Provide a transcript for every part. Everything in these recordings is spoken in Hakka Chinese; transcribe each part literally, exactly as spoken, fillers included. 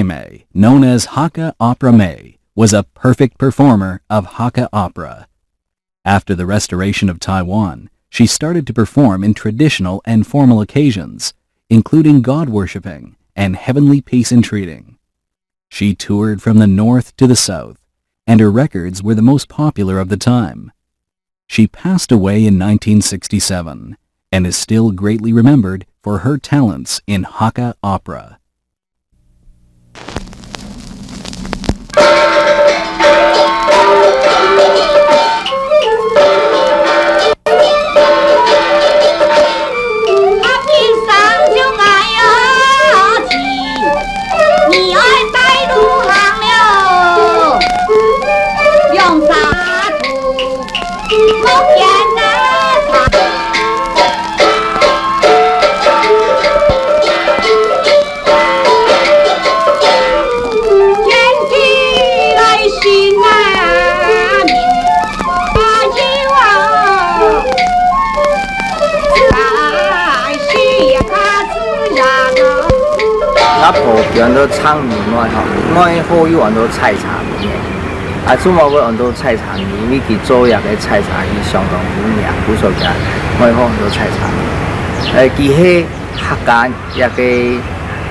May, known as Hakka Opera May, was a perfect performer of Hakka opera. After the restoration of Taiwan, she started to perform in traditional and formal occasions, including god-worshipping and heavenly peace entreating. She toured from the north to the south, and her records were the most popular of the time. She passed away in nineteen sixty-seven and is still greatly remembered for her talents in Hakka opera. 阿婆比較多唱民謠吼，愛好有恁多採茶 啊，做麼个安到採茶戲？因為佢做這个採茶戲相當有名，故所佢愛好安到採茶戲。呃，佢係客家這个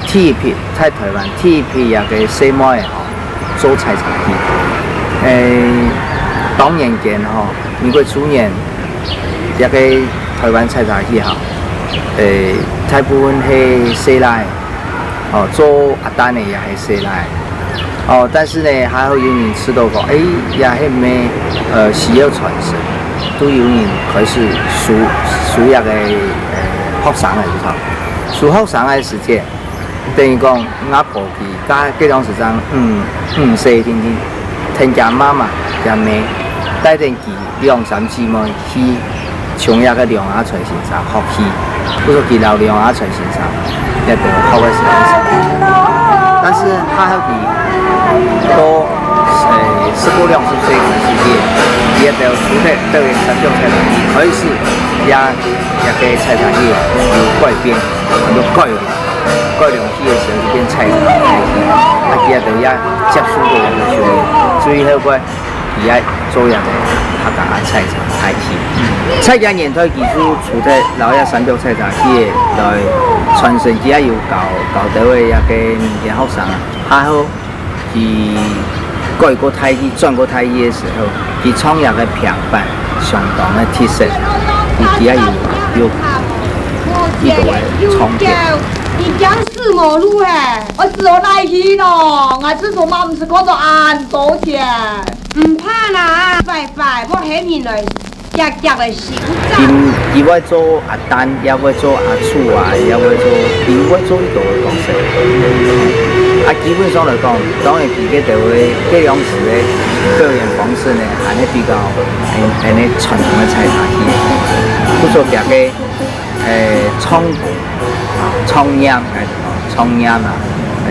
第一批，在台灣第一批這个細妹吼，做採茶戲。呃，當年間吼，民國初年，這个台灣採茶戲吼，呃，大部分係細倈 哦，做阿丹个也係細倈。哦，但是呢，還好有人知道講，誒，也係毋係，呃，需要傳承，都有人開始收，收這个，呃，學生个時候。收學生个時節，等於講，阿婆佢，該，該當時正，嗯，嗯，細定定，聽厥媽媽、厥姆，帶等佢 兩三姊妹去從這个梁阿財先生學戲，故所佢摎梁阿財先生這兜學个時候，但是較後期到，呃，十過兩十歲个時節，佢這兜除忒表演三種採茶戲，開始也，這个採茶戲有改變，就改了。 改良戲个時候就變採茶戲，啊，佢也就也接受到這个訓練，所以後尾佢也做這个客家採茶大戲。在該年代，其實除忒摎這三種採茶戲个來傳承，佢也有教，教到个這个民間學生啊，還好佢改過大戲，轉過大戲个時候，佢唱這个平板相當个特色，佢，佢也有，有，有一个个唱片。 你講事無路嘿，我只好來去咯，𠊎自從嘛毋係講到恁多錢。毋怕啦，拜拜，我喊你來，遽遽來收帳。佢，佢會做阿丹，也會做阿楚啊，也會做，佢會做一多个角色。啊，基本上來講，當然佢个就會，該樣式个表演方式呢，還係比較，還，還係傳統个採茶戲。不過別个 誒，唱，唱念，誒，唱念啊，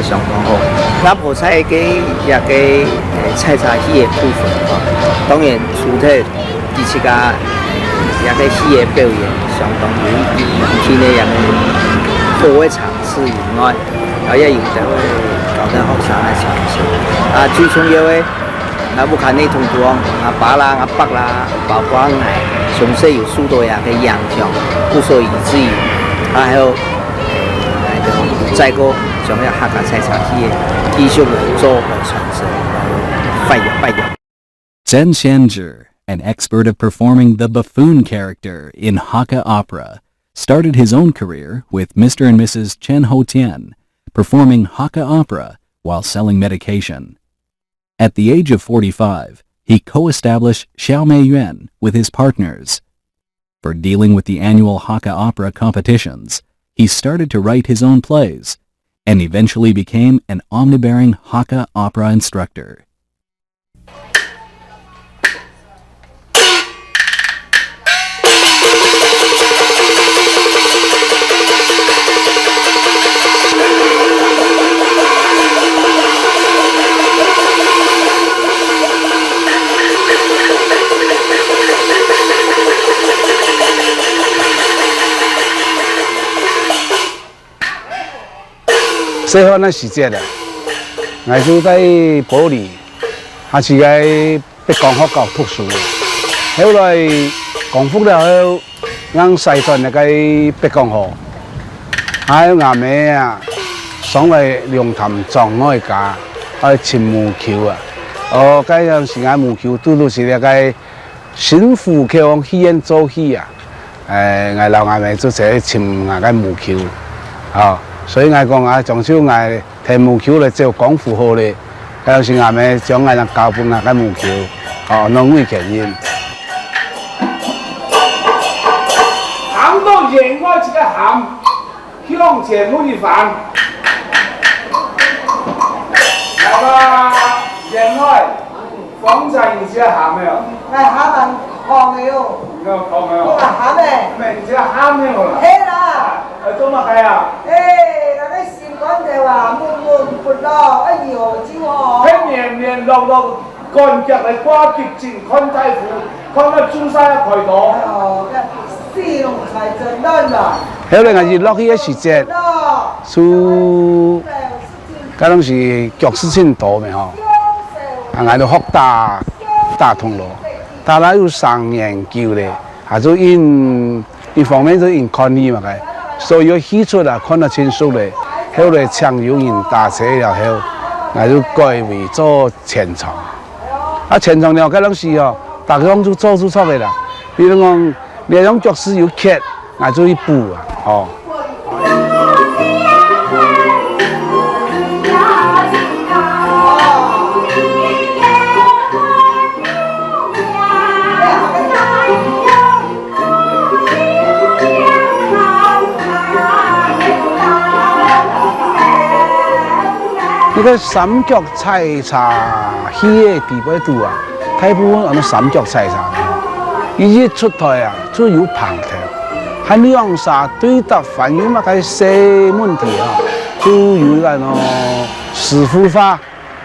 誒，相當好。阿婆在該，這个，誒，採茶戲个部分吼，當然除忒佢自家，誒，這个戲个表演相當有一定的這个好个嘗試以外，然後也有得會搞得學生來嘗試。啊，最重要个 𠊎屋下呢，通常講，阿爸啦、阿伯啦，包括𠊎，從細有受到這个影響，故所以至於，還有，呃，再過將這客家採茶戲繼續來做，來傳承，來發揚，發揚。 Chen Xianzhi, an expert of performing the buffoon character in Hakka opera, started his own career with Mister and Missus Chen Hotian, performing Hakka opera while selling medication. At the age of forty-five, he co-established Xiaomei Yuan with his partners. For dealing with the annual Hakka opera competitions, he started to write his own plays and eventually became an omnibearing Hakka opera instructor. 細漢个時節啊， 𠊎就在埔里，還係在北港學校讀書。後來光復了後，正徙轉來个北港河。還有吾姆啊，上來龍潭庄外家，愛尋母舅啊。哦，該陣時𠊎母舅堵堵係這个 新湖口戲院做戲啊，欸，𠊎摎吾姆就走去尋吾个母舅，吼，所以𠊎講啊，將就𠊎跈母舅來走江湖好咧，該時吾姆將𠊎交分吾个母舅，吼，安到危險人。行到員外一个喊， 向前問一番。來吧，員外，方才你這喊个哦？𠊎還吂囥个哦。你吂囥个哦？𠊎還吂。毋係，你這喊个哦啦。係啦。愛做麼个啊？欸，𠊎个心肝頭啊，悶悶不樂，愛搖酒哦。係綿綿碌碌 趕腳來掛急診，看大夫，看到注射開刀。哎喲，該死龍才真亂啦！後來𠊎一落去个時節，就，該當時腳事情多咩吼，啊，𠊎就學打，打銅鑼，打了有三年久咧，啊，就因 一方面就因看戲嘛个，所以戲齣啊看到盡熟咧，後來請有人打齊了後，𠊎就改為做前場。啊，前場了，該當時哦，逐項就做就著个啦。比如講，哪樣角色有缺，𠊎就去補啊，吼。 該个三腳採茶戲个底背肚啊，大部分安到三腳採茶呢，佢一出臺啊，就有棚頭，還兩儕對答，還有麼个細問題啊，就有該喏師傅話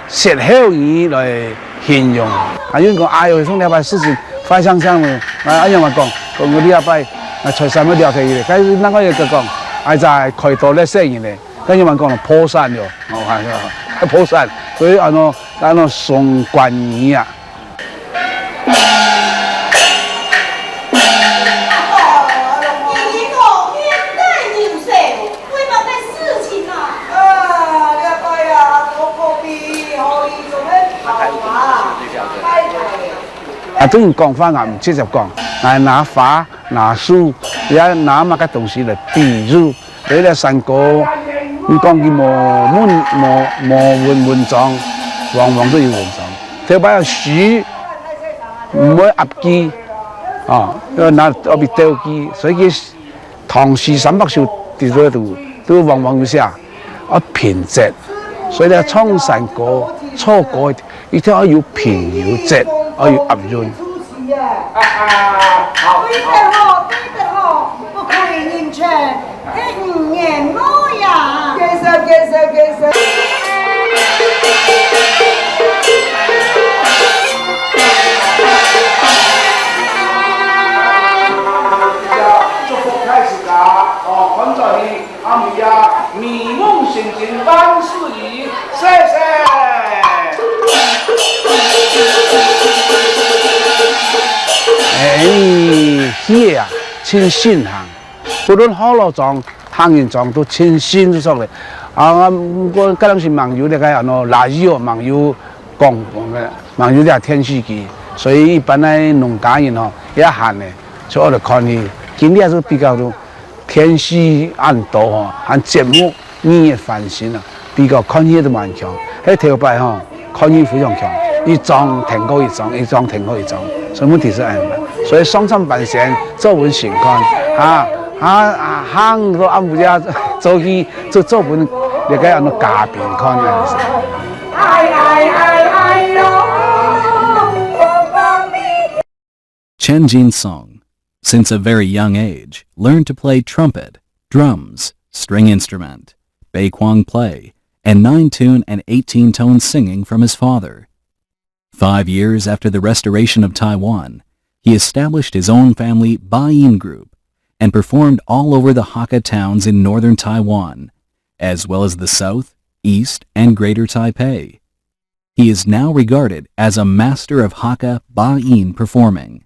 歇後語來形容。啊，有人講：「哎喲，從這擺事情壞相相了。」啊，恁樣嘛講，講這擺，啊，財產要了忒咧。該另外一個講：「哎呀，開刀了死人咧。」該樣嘛講破產了，哦，哎呀，破產。所以安到，安到雙關語啊。 啊，對人講話啊，毋直接講，來拿花、拿樹，也拿麼个東西來比喻。 這个山歌，你講佢無文，無，無文，文章，往往都有文章。頭擺啊，詩毋會押句，啊，要拿，愛比鬥句，所以佢唐詩三百首裡肚都，都往往有寫，愛平仄。所以呢，唱山歌、唱歌 一定愛有平有仄，愛有押韻。啊，啊，好，對得好，對得好，不愧人稱，係五年妹呀。見笑，見笑，見笑。祝福大自家，哦，看著你。 阿姆呀，美夢成真萬事如意，謝謝。哎，戲啊，盡盛行，不論學老莊、唐人莊都盡盛就著咧。啊，毋過該當時吂有這个安到radio，吂有廣播个，吂有這電視機，所以一般个農家人吼，也閒咧，就愛來看戲。今日就比較多 電視恁多吼，還節目日日翻新啊，比較看戲都蠻強。係頭擺吼，看戲非常強，一張聽過一張，一張聽過一張，所以問題係恁樣。所以上場扮仙，做分先看，啊，啊，啊，行到暗晡夜做戲，就做分這个安到嘉賓看啊。Chen Jin Song, since a very young age, learned to play trumpet, drums, string instrument, beikwang play, and nine-tune and eighteen-tone singing from his father. Five years after the restoration of Taiwan, he established his own family Bayin Group and performed all over the Hakka towns in northern Taiwan, as well as the south, East, and Greater Taipei. He is now regarded as a master of Hakka Ba-in performing.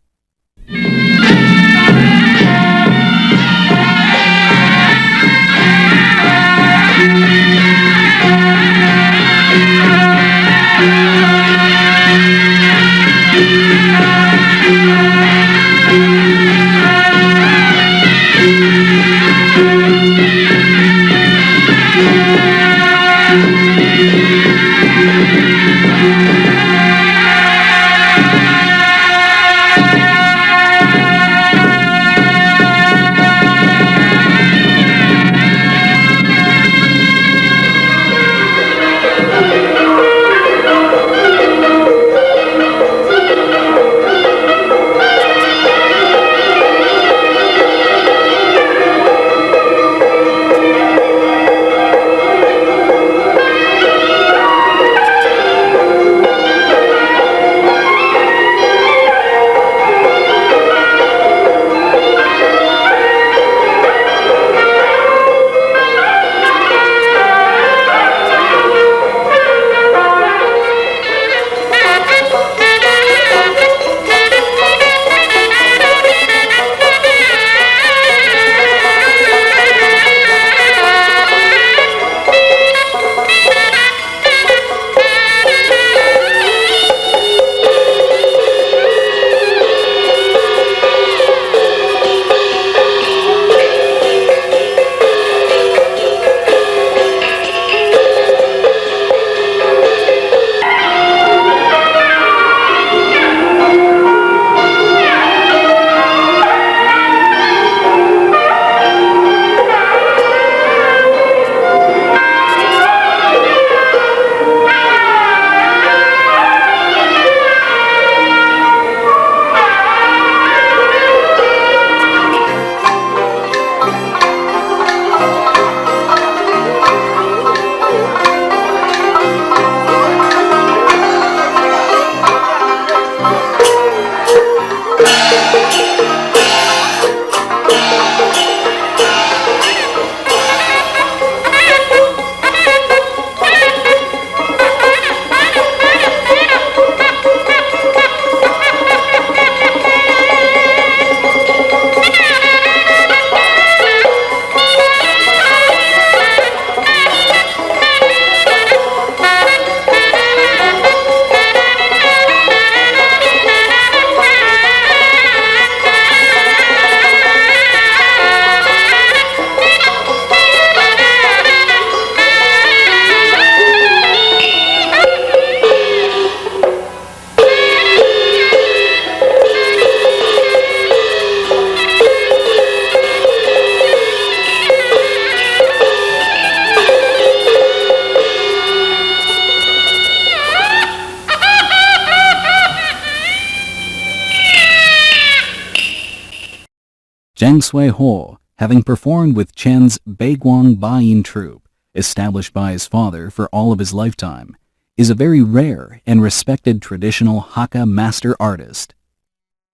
江水和, having performed with Chen's Beiguang Ba-in troupe, established by his father for all of his lifetime, is a very rare and respected traditional Hakka master artist.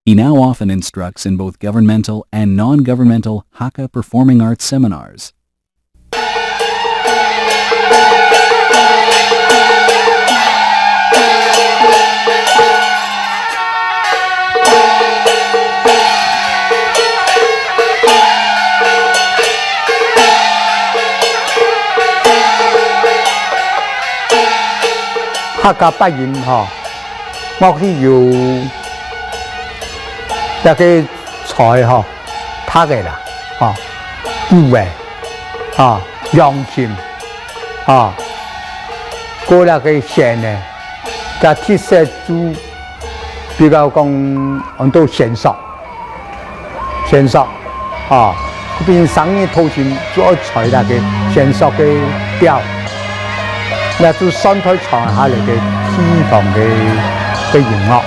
He now often instructs in both governmental and non-governmental Hakka performing arts seminars. 客家八音吼，樂器有這个箠吼，拍个啦，吼，鼓个，吼，揚琴，吼，過這个絃个，這特色就比較講安到絃索。 絃索，啊，變成生意頭前就愛吹該个絃索个調，該就算台唱下來个地方个，个音樂。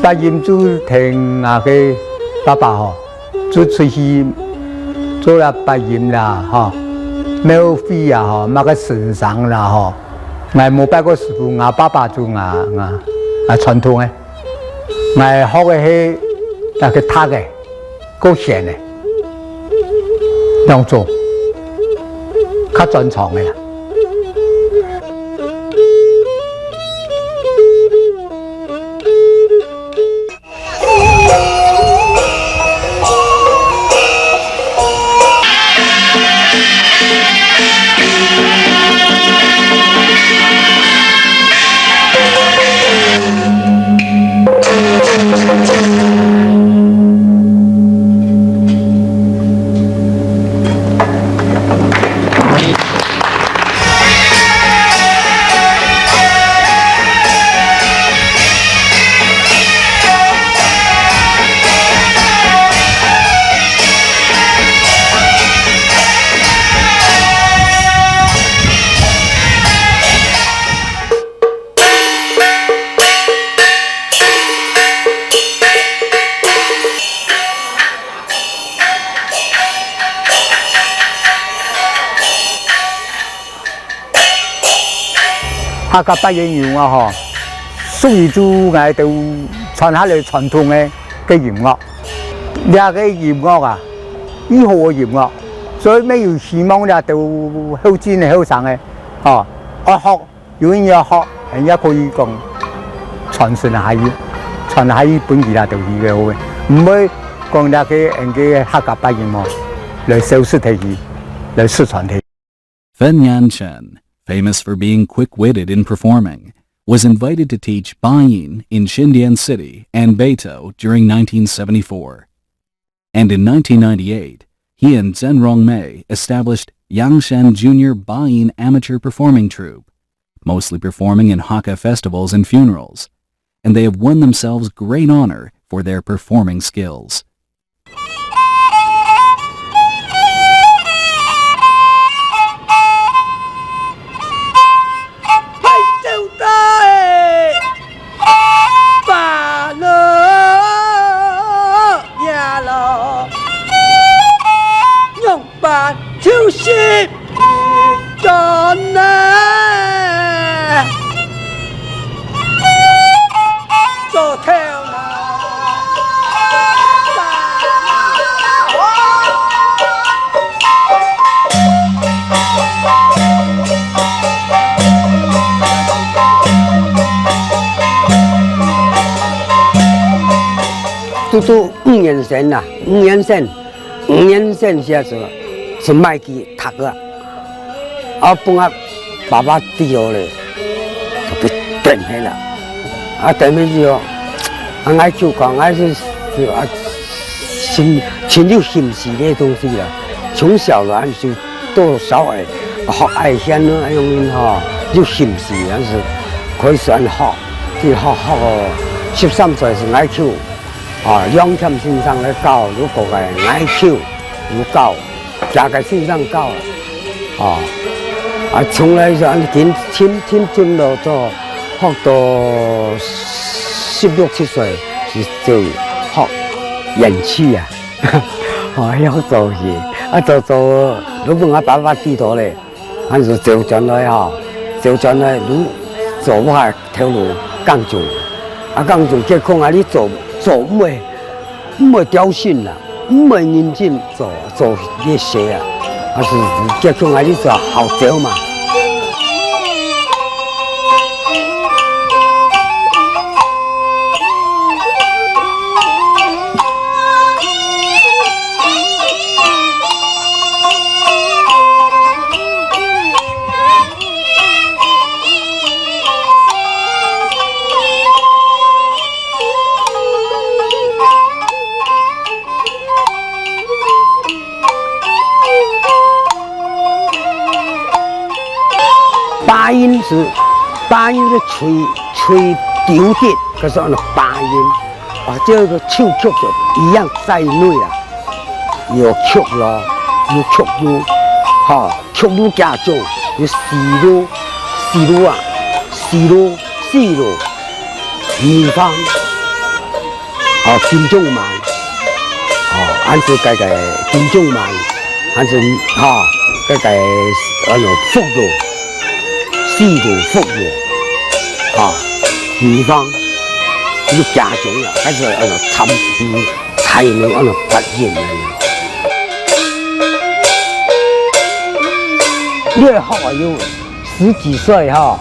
八音就聽𠊎个爸爸吼，就出去做了八音啦，吼。廟會啊吼，麼个神社啦吼，𠊎無拜過師傅，𠊎爸爸就𠊎，𠊎，𠊎傳統个。𠊎學个係那个䌈个，過弦个，兩種，較專長个啦。 客家八音牛啊吼，屬於就𠊎兜傳下來傳統个，个音樂。這个音樂啊，已好个音樂，所以乜有希望這兜後進个後生个，吼，愛學，有人愛學，人家可以講傳承下去，傳下去分其他兜去个好个，毋會講這个人个客家八音哦，來消失忒去，來失傳忒。 Fen Yan Chen, famous for being quick-witted in performing, was invited to teach Bayin in Shindian City and Beitou during nineteen seventy-four. And in nineteen ninety-eight, he and Zhen Rongmei established Yangshan Junior Bayin Amateur Performing Troupe, mostly performing in Hakka festivals and funerals, and they have won themselves great honor for their performing skills. 都都五年生啊，五年生。 五年生時啊，就，就買去讀啊。啊，分𠊎爸爸知了咧，就被抌忒了。啊，抌忒之後，啊，𠊎就講，𠊎是，是啊，心，心有心事个東西啦。從小啦，就多少會學愛弦咯，恁樣吼，有心事，但是可以算學，去學，學哦，十三歲時𠊎就 啊，楊添先生來教，如果个𠊎就有教，幾个先生教，啊，啊，從來就恁樣緊，緊，緊，緊到做，學到十六七歲，就，就學演戲啊。哦，曉做戲，啊，做，做，如果𠊎爸爸知道咧， 還是走轉來吼，走轉來，就做屋下頭路耕種。啊，耕種結果啊，你做，做毋會，毋會專心啦，毋會認真做，做這些啊。啊，是結果啊，你做好走嘛。 八音是，八音是吹，吹丟的，可是那八音。 啊，這个手曲就一樣在內啦，有曲咯，有曲路，吼，曲路加種，有四路，四路啊，四路，四路，二房，哦，金鐘門，哦，還是該个金鐘門，還是，吼，个个安到福禄，四路福禄，啊，地方，你家乡啊，个个安到参与，才能安到发展啊。你个好朋友十几岁哈，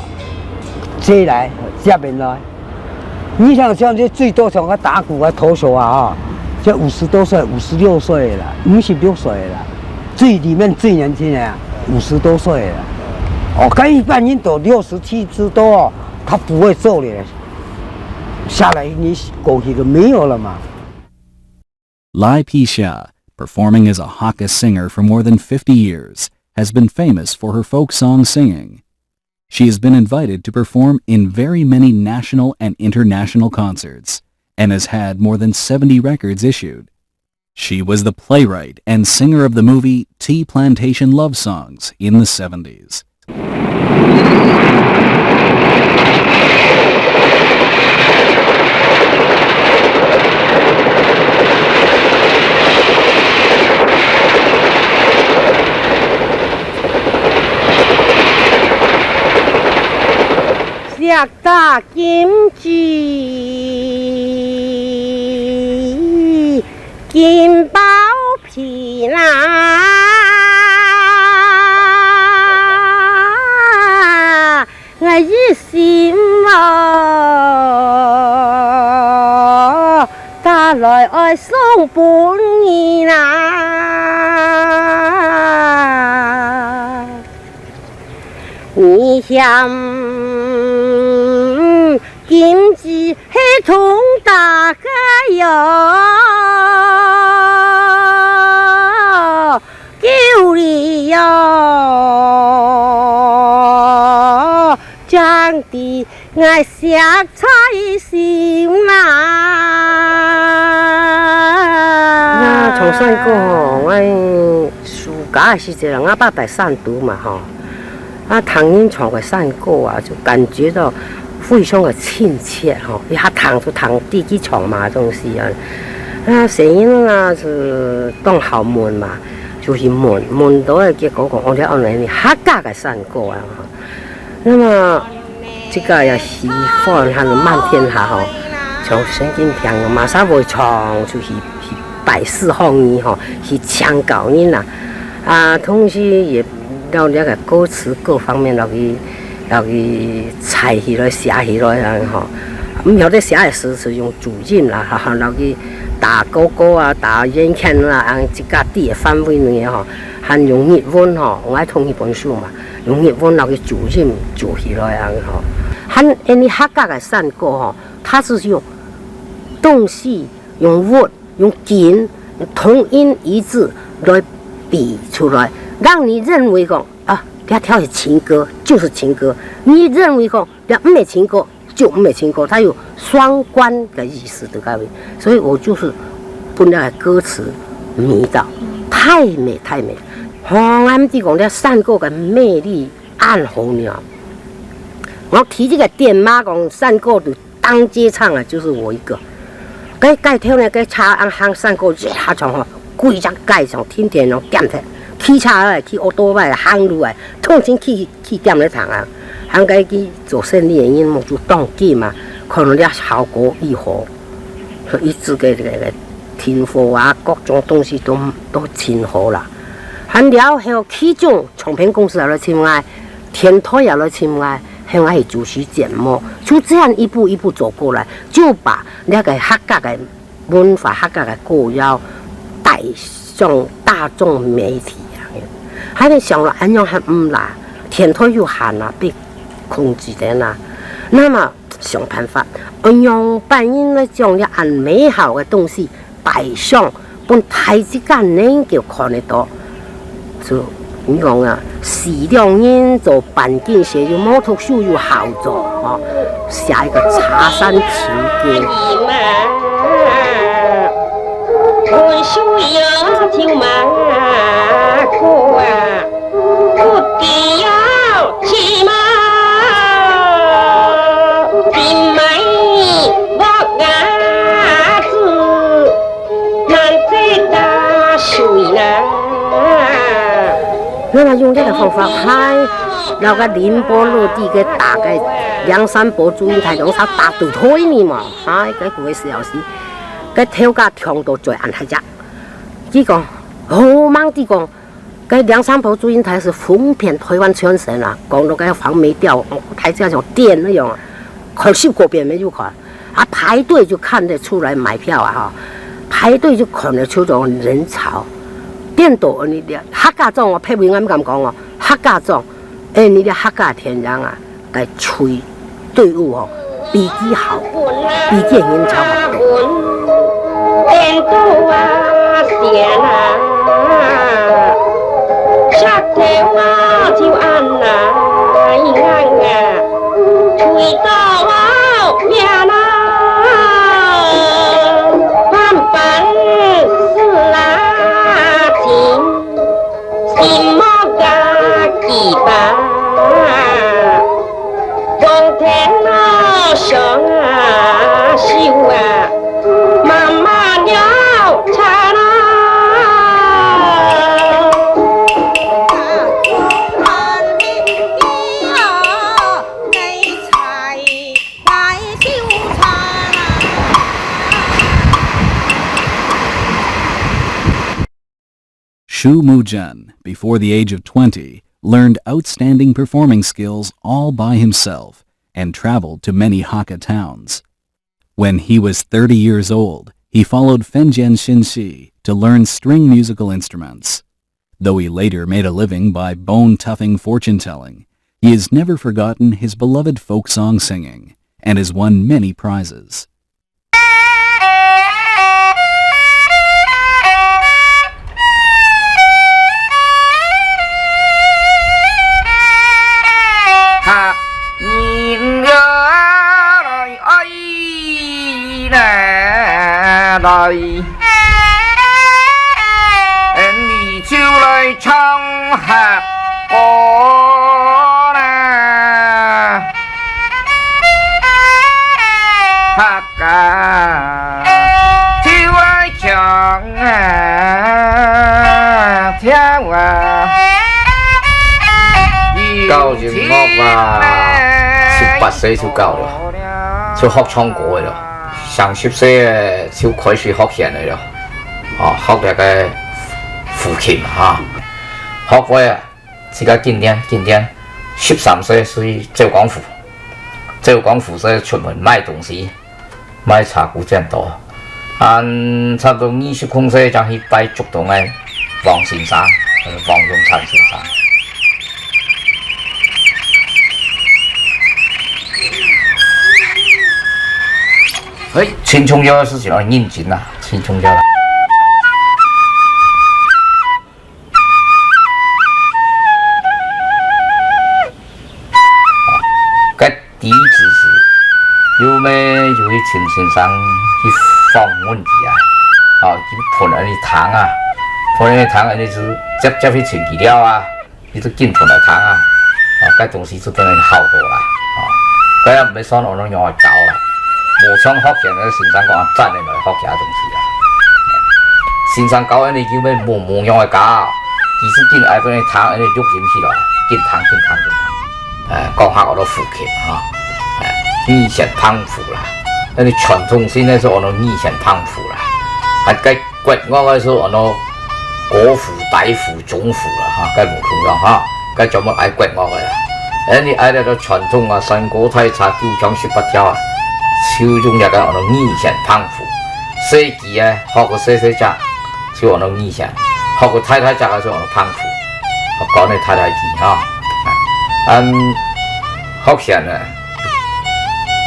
接来，接人来。 你像，像這最多像个打鼓个投手啊，哈，這五十多歲、五十六歲啦，五十六歲啦，最，裡面最年輕的啊，五十多歲了。哦，跟一般人都六十七十多哦，他不會做了，下來你過去都沒有了嘛。 Lai Pishia, performing as a Hakka singer for more than fifty years, has been famous for her folk song singing. She has been invited to perform in very many national and international concerts, and has had more than seventy records issued. She was the playwright and singer of the movie Tea Plantation Love Songs in the seventies. 石打金枝，金包 皮啦，𠊎一心哦，打來愛送分你啦。你嫌金枝 係同大家喲，救你喲，將知𠊎惜在心啦。啊，唱山歌吼，𠊎暑假个時節啦，𠊎爸在山肚嘛吼， 啊，聽人唱个山歌啊，就感覺到非常个親切吼，一下聽就聽知佢唱麼个東西啊。啊，細人啊，係當好問嘛，就去問，問到个結果講，哦，這安到客家个山歌啊。那麼，這個也喜歡還有滿天下吼，像神經病个嘛，啥會唱就去，去拜師學藝吼，去請教人啊。啊，同時也 了這個歌詞各方面落去，落去採起來、寫起來恁樣吼。毋曉得寫个時係用注音啦，哈哈，落去打勾勾啊，打圓圈啦，恁自家知个範圍內吼，還用日文吼，𠊎愛同佢本書嘛，用日文落去注音注起來恁樣吼。還恁樣客家个山歌吼，佢係用動詞、用物、用景、同音異字來比出來，讓你認為講， 啊，這條係情歌，就係情歌。你認為講，這毋係情歌，就毋係情歌，佢有雙關个意思在該位。所以𠊎就係分該歌詞迷到，太美，太美。吼，𠊎毋知講這山歌个魅力恁好呢。𠊎提這個電話講山歌就 當街唱啊，就係𠊎一個。該街頭呢，該車恁行山歌一下唱吼，歸隻街上天天攏點忒。騎車个、騎奧多拜个、行路个，通通去，去點來聽啊。還該去做生理个人嘛，就當緊嘛，看到這效果異好，所以一直个，个，个訂貨啊，各種東西都，都盡好啦。還了後，其中唱片公司也來尋𠊎，電台也來尋𠊎， 喊𠊎去主持節目，就這樣一步一步走過來，就把那個客家个文化、客家个歌謠帶上大眾媒體啊。還係想了恁樣還毋罅，電台又限啊，被控制的啦。那麼想辦法，用別人來將這恁美好个東西 帶上，分大自家能夠看得到。就你講啊，四兩銀做半斤，寫有毛頭書有好做哦，寫一個茶山情歌。𠊎嘛用這个方法，嗨，摎該凌波落地个打个梁山伯祝英台，用手打對台呢嘛，嗨，該古个時候是，該頭家聽到最暗大隻。佢講，好猛地講，該梁山伯祝英台是紅遍台灣全省啊，講到該黃梅調，哦，大家像電那樣啊，看十過遍沒有看。 啊，排隊就看得出來買票啊，吼，排隊就看得出種人潮。顛倒恁呢，客家庄哦，別位𠊎毋敢講哦，客家庄，哎，你个客家天然啊，該催隊伍哦，比佢好，比佢人潮還多。顛倒啊，先啊，石頭啊，就恁樣啊。 Shu Mujun, before the age of twenty, learned outstanding performing skills all by himself and traveled to many Hakka towns. When he was thirty years old, he followed Fenjian Shinshi to learn string musical instruments. Though he later made a living by bone toughing fortune telling, he has never forgotten his beloved folk song singing and has won many prizes. 教音樂啊，十八歲就教了，就學唱歌个了。上十歲就開始學弦个了，哦，學這个胡琴啊，學會啊，自家緊練緊練，十三歲去走江湖，走江湖就出門賣東西。 賣茶鈷剪刀。啊，差不多二十空歲正去拜竹東个王先生，呃，王永燦先生。哎，盡重要个事情愛認真啊，盡重要个。 該底子是，又咩又去尋先生去訪問佢啊，啊，去分恁呢聽啊，分恁呢聽恁呢係接接去尋佢了啊，佢就緊分來聽啊，啊，該東西就等於好多啦，啊，該也毋係算𠊎等仰會教啦，無像學弦个先生講啊，真个來學其他東西啦。先生教恁呢又咩無無仰會教，佢就緊愛分你聽，恁呢錄音起來，緊聽緊聽緊聽。 哎，講下𠊎等福建哈，哎，二弦碰胡啦，恁呢傳統性个係𠊎等二弦碰胡啦，還該國樂个係𠊎等高胡、低胡、中胡啦，哈，該無共樣哈，該全部愛國樂个啦。哎，你愛這个傳統啊，山歌大碴、九腔十八調啊，就用這个𠊎等二弦碰胡。細支啊，學个細細隻， 就𠊎等二弦，學个大大隻个就𠊎等碰胡，學高个大大支哈。恁學弦呢，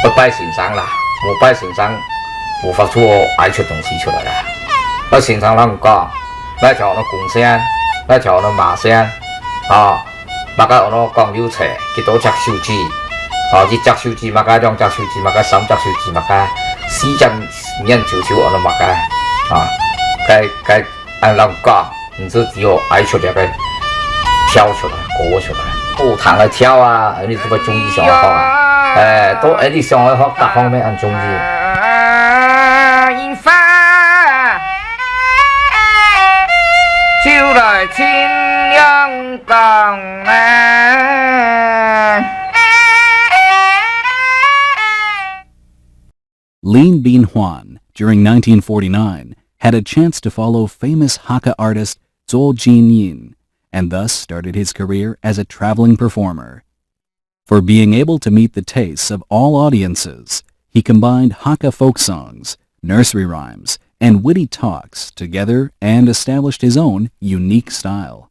愛拜先生啦，無拜先生，無法度愛出東西出來啦。愛先生同講，愛調𠊎等弓弦，愛調𠊎等馬弦，啊， 麼个𠊎等講有齊，幾多隻手指，哦，一隻手指麼个，兩隻手指麼个，三隻手指麼个，四隻眼珠就𠊎等麼个，啊，該該恁樣講，你就只有愛出這个調出來，歌出來，好聽个調啊，你就會中意想學啊，哎，都哎你想愛學，各方面恁中意。Lin Bin Hwan, during nineteen forty-nine, had a chance to follow famous Hakka artist Zhou Jingyin, and thus started his career as a traveling performer. For being able to meet the tastes of all audiences, he combined Hakka folk songs, nursery rhymes, and witty talks together and established his own unique style.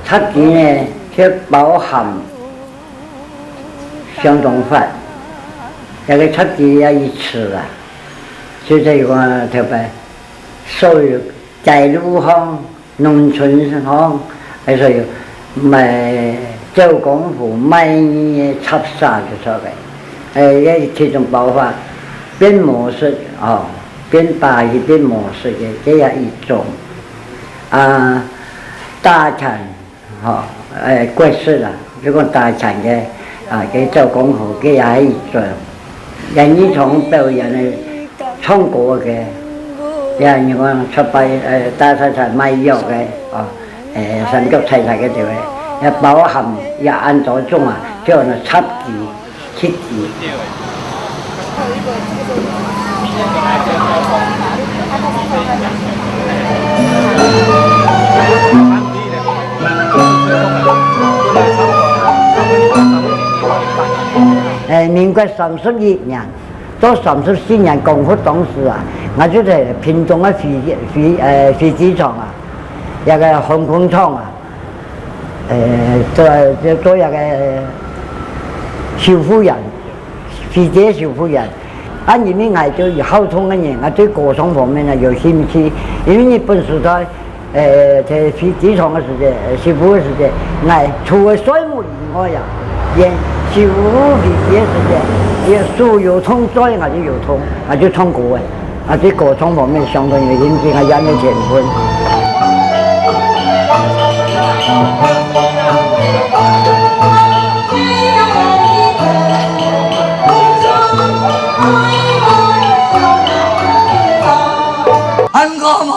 插旗呢，佢包含相當闊，這个插旗也一尺啊，就係講特別所有街路項、農村項，還係有賣做功夫、賣藝个插沙就做个，誒，也其中包括變魔術哦，變把戲、變魔術个，這也一種。啊，打拳 吼，誒，國術啊，就講打拳个，啊，佢做功夫，佢也係一種。也有一種表演个，唱歌个，也有人講出牌，誒，打出出賣藥个，哦，誒，三腳採茶个對个，也包含也恁多種啊，就安到插旗。 七支。誒，民國三十一年到三十四年光復當時啊，𠊎就在屏東个飛，飛，誒，飛機場啊，該个航空廠啊， 誒，做，做，做一个修復員，飛機修復員。啊，因為𠊎就有好動个人，𠊎對歌唱方面呢有興趣。因為日本時代，誒，在飛機場个時節，修復个時節，𠊎除了睡目以外呀，連修復飛機个時節，連手有動嘴，𠊎就有動，𠊎就唱歌誒。 啊，對歌唱方面相當有興趣，𠊎也有天分。恁个嘛，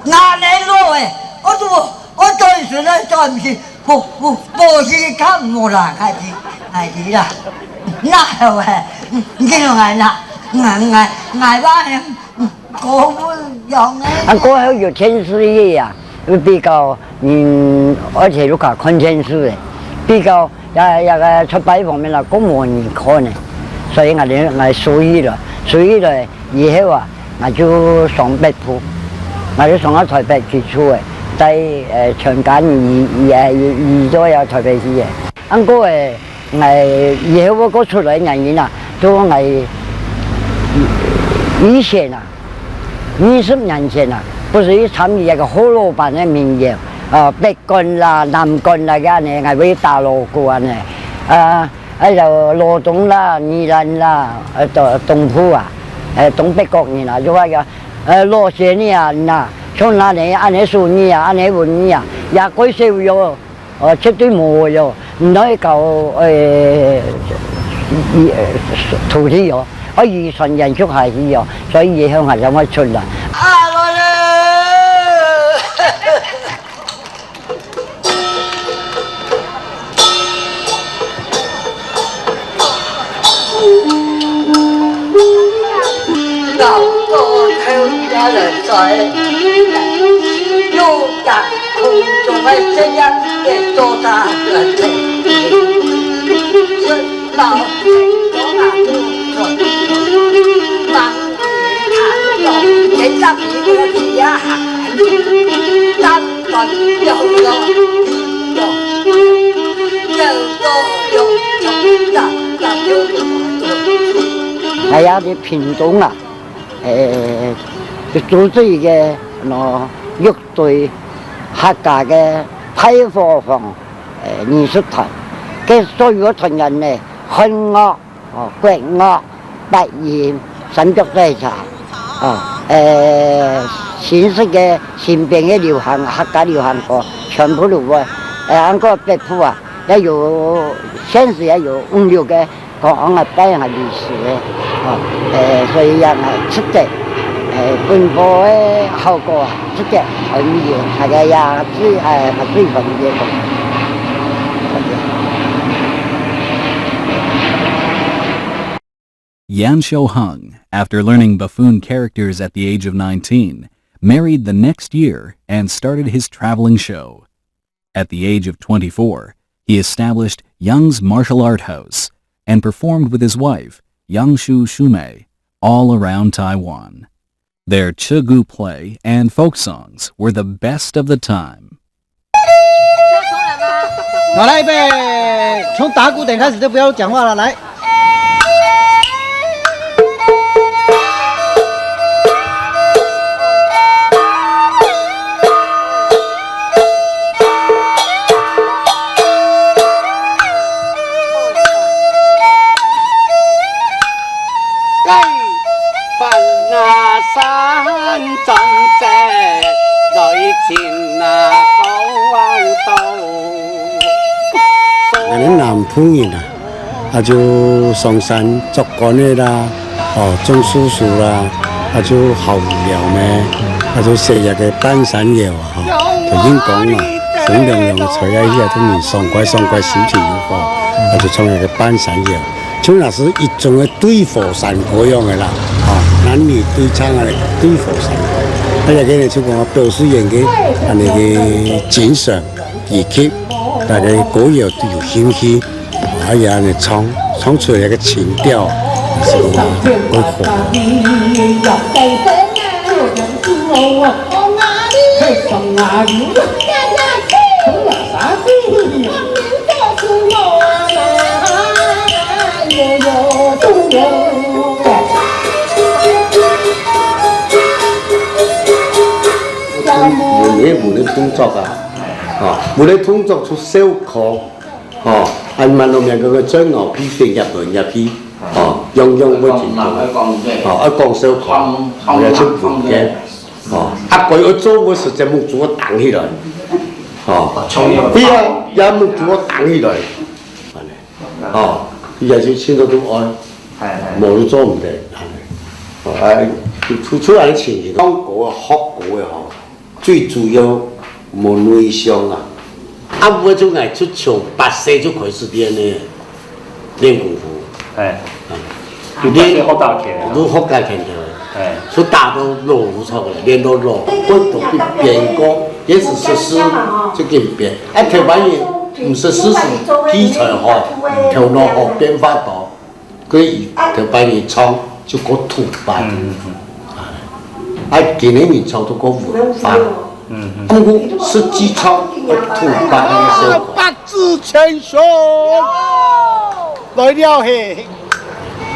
哪能咯？誒，我都 我轉身來轉去，無，無，無去看無啦，𠊎去，𠊎去啦。哪有誒？你看𠊎啦，𠊎，𠊎，𠊎話，嗯，過不了誒。啊，過後有電視機啊，又比較，嗯，而且又較看電視誒，比較也，也个出牌方面啦，過無人看誒，所以𠊎就，𠊎收起來，收起來 以後啊，𠊎就上北部，𠊎就上到台北去住誒，在，呃，全家移，移，呃，移，移到這台北去誒。恁過誒，𠊎以後𠊎過出來个原因啊，就𠊎以前啊，二十年前啊，不是去參與一个何老闆个民謠，呃，北管啦、南管啦，个恁呢，𠊎會打鑼鼓恁呢，啊， 還有羅東啦、宜蘭啦，呃，東，東部啊，呃，東北角人啊，就話个，呃，老些人啊，像𠊎呢，恁呢手藝啊，恁呢文藝啊，也過少喲，呃，絕對無喲，毋會搞，呃，遺，呃，土地喲，愛遺傳延續下去喲，所以以後還想愛出來。啊，我嘞！ 𠊎也在屏東啊，誒，就組織一个，喏，樂隊，客家个大伙房，誒，藝術團，該所有个團員呢，漢樂， 哦，國樂、八音、三腳採茶，哦，誒，新式个、新編个流行、客家流行歌，全部都會。誒，恁過北部啊，也有，現時也有五六个，講講个擺下歷史个，吼，誒，所以也係值得，誒，本科个效果啊，值得，誒，你个大家也最，誒，最歡喜个。 Yan Xiu Hung, after learning buffoon characters at the age of nineteen, married the next year and started his traveling show. At the age of twenty-four, he established Yang's Martial Art House and performed with his wife, Yang Shu Shumei, all around Taiwan. Their Chegu play and folk songs were the best of the time. 好，來，預備，從打鼓點開始就不要講話了，來。 𠊎等南部人啊，啊就上山做官个啦，哦，種樹樹啦，啊就好無聊咩，啊就寫一個半山謠啊，吼，就硬講啊，風涼涼个吹啊，去啊，都人爽快爽快，心情又好，啊就唱一個半山謠。 就若係一種个對火山歌樣个啦，啊，男女對唱啊，對火山歌。啊，這個呢，就講表示人个，啊，該個精神以及大家歌謠都有興趣，啊，也恁樣唱，唱出來个情調，係講會好。 有，有，有个舞个動作啊，吼，舞个動作出效果，吼，恁樣慢慢个个嘴咬皮變入來入去，吼，樣樣會進步，吼，愛講笑話，毋係出舞个。 哦，啊，佢愛做个時節，目珠愛盯起來。哦，佢啊，也目珠愛盯起來。恁樣，哦，佢也就清楚都愛，無就做毋得。恁樣，哦，啊，出，出來个情形，唱歌啊，學歌个吼，最主要無內向啊。啊，有个就愛出從八歲就開始練个。 練功夫。哎。啊，就八歲學打拳啊。都學打拳个。哎。就打到老差不多，練到老，過到變，變過，也係識字就緊變。哎，頭擺人毋識字係基礎好，頭腦好，變化多，所以頭擺人唱就過土法。嗯，嗯，嗯。啊，今日人唱都過文化。嗯，嗯。毋過實際上，土法个效果。 子千歲來了嘿。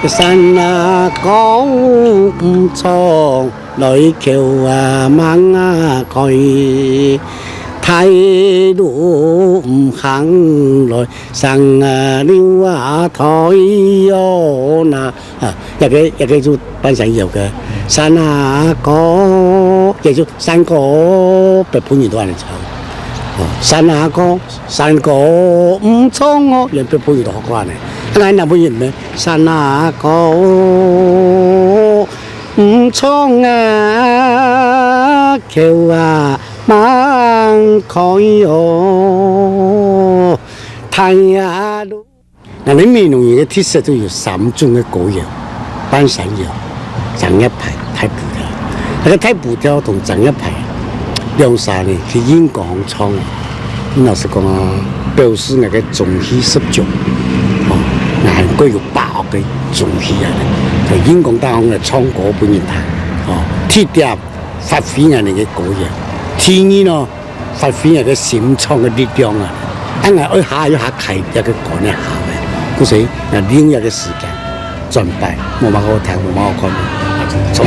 山啊，講毋錯，來橋啊，吂啊，開，大路毋行來，上啊，溜啊，台喲那。 啊，這個，這個就半山謠个，山下哥，也就山歌，北部人都恁樣唱。哦，山下哥，山歌毋唱哦，連北部人都學過呢。啊，𠊎南部人咩，山下哥，毋唱啊，橋啊，吂開哦，大路。 𠊎等美濃人个特色就有三種个歌謠：半山謠、正月牌、大埔調。該個大埔調同正月牌兩儕呢，去硬講唱啊，老實講啊，表示𠊎个中氣十足，吼，𠊎還過有把握个中氣啊，就硬講當中來唱歌分人聽，吼，第一點發揮𠊎等个歌謠，第二呢， 發揮𠊎个心腸个力量啊！啊，𠊎愛下又下開這個關个下个，故所𠊎利用這個時間轉擺，無麼好聽，無麼好看，啊，就唱。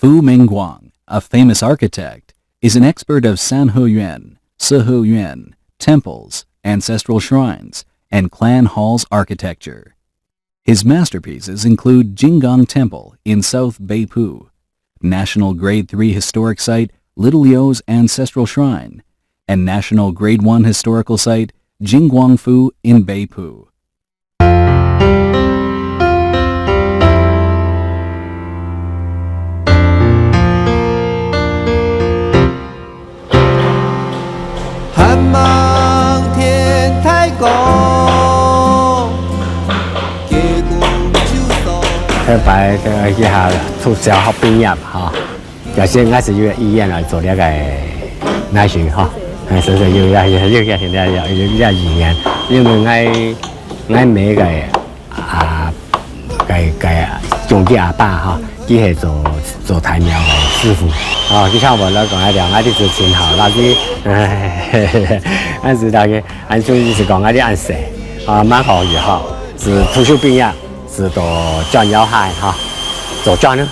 Fu Mengguang, a famous architect, is an expert of Sanheyuan, Seheyuan, temples, ancestral shrines, and clan halls architecture. His masterpieces include Jinggang Temple in South Beipu, National Grade three Historic Site Little Yo's Ancestral Shrine, and National Grade one Historical Site Jingguangfu in Beipu. 盼望天大光，结果就说。頭擺个一下讀小學畢業哈，假設𠊎係有意願來做這個laser哈，哎，所以有有有有有有有有意願，因為𠊎𠊎每個 啊，該該中國阿爸哈，佢係做做大廟个師傅。哦，佢像我來講，哎，兩個弟子真好，那佢，哎，俺知道个，俺就意思講，俺的俺細，啊，蠻好也好，係讀書畢業，係到轉窯下哈，做磚呢。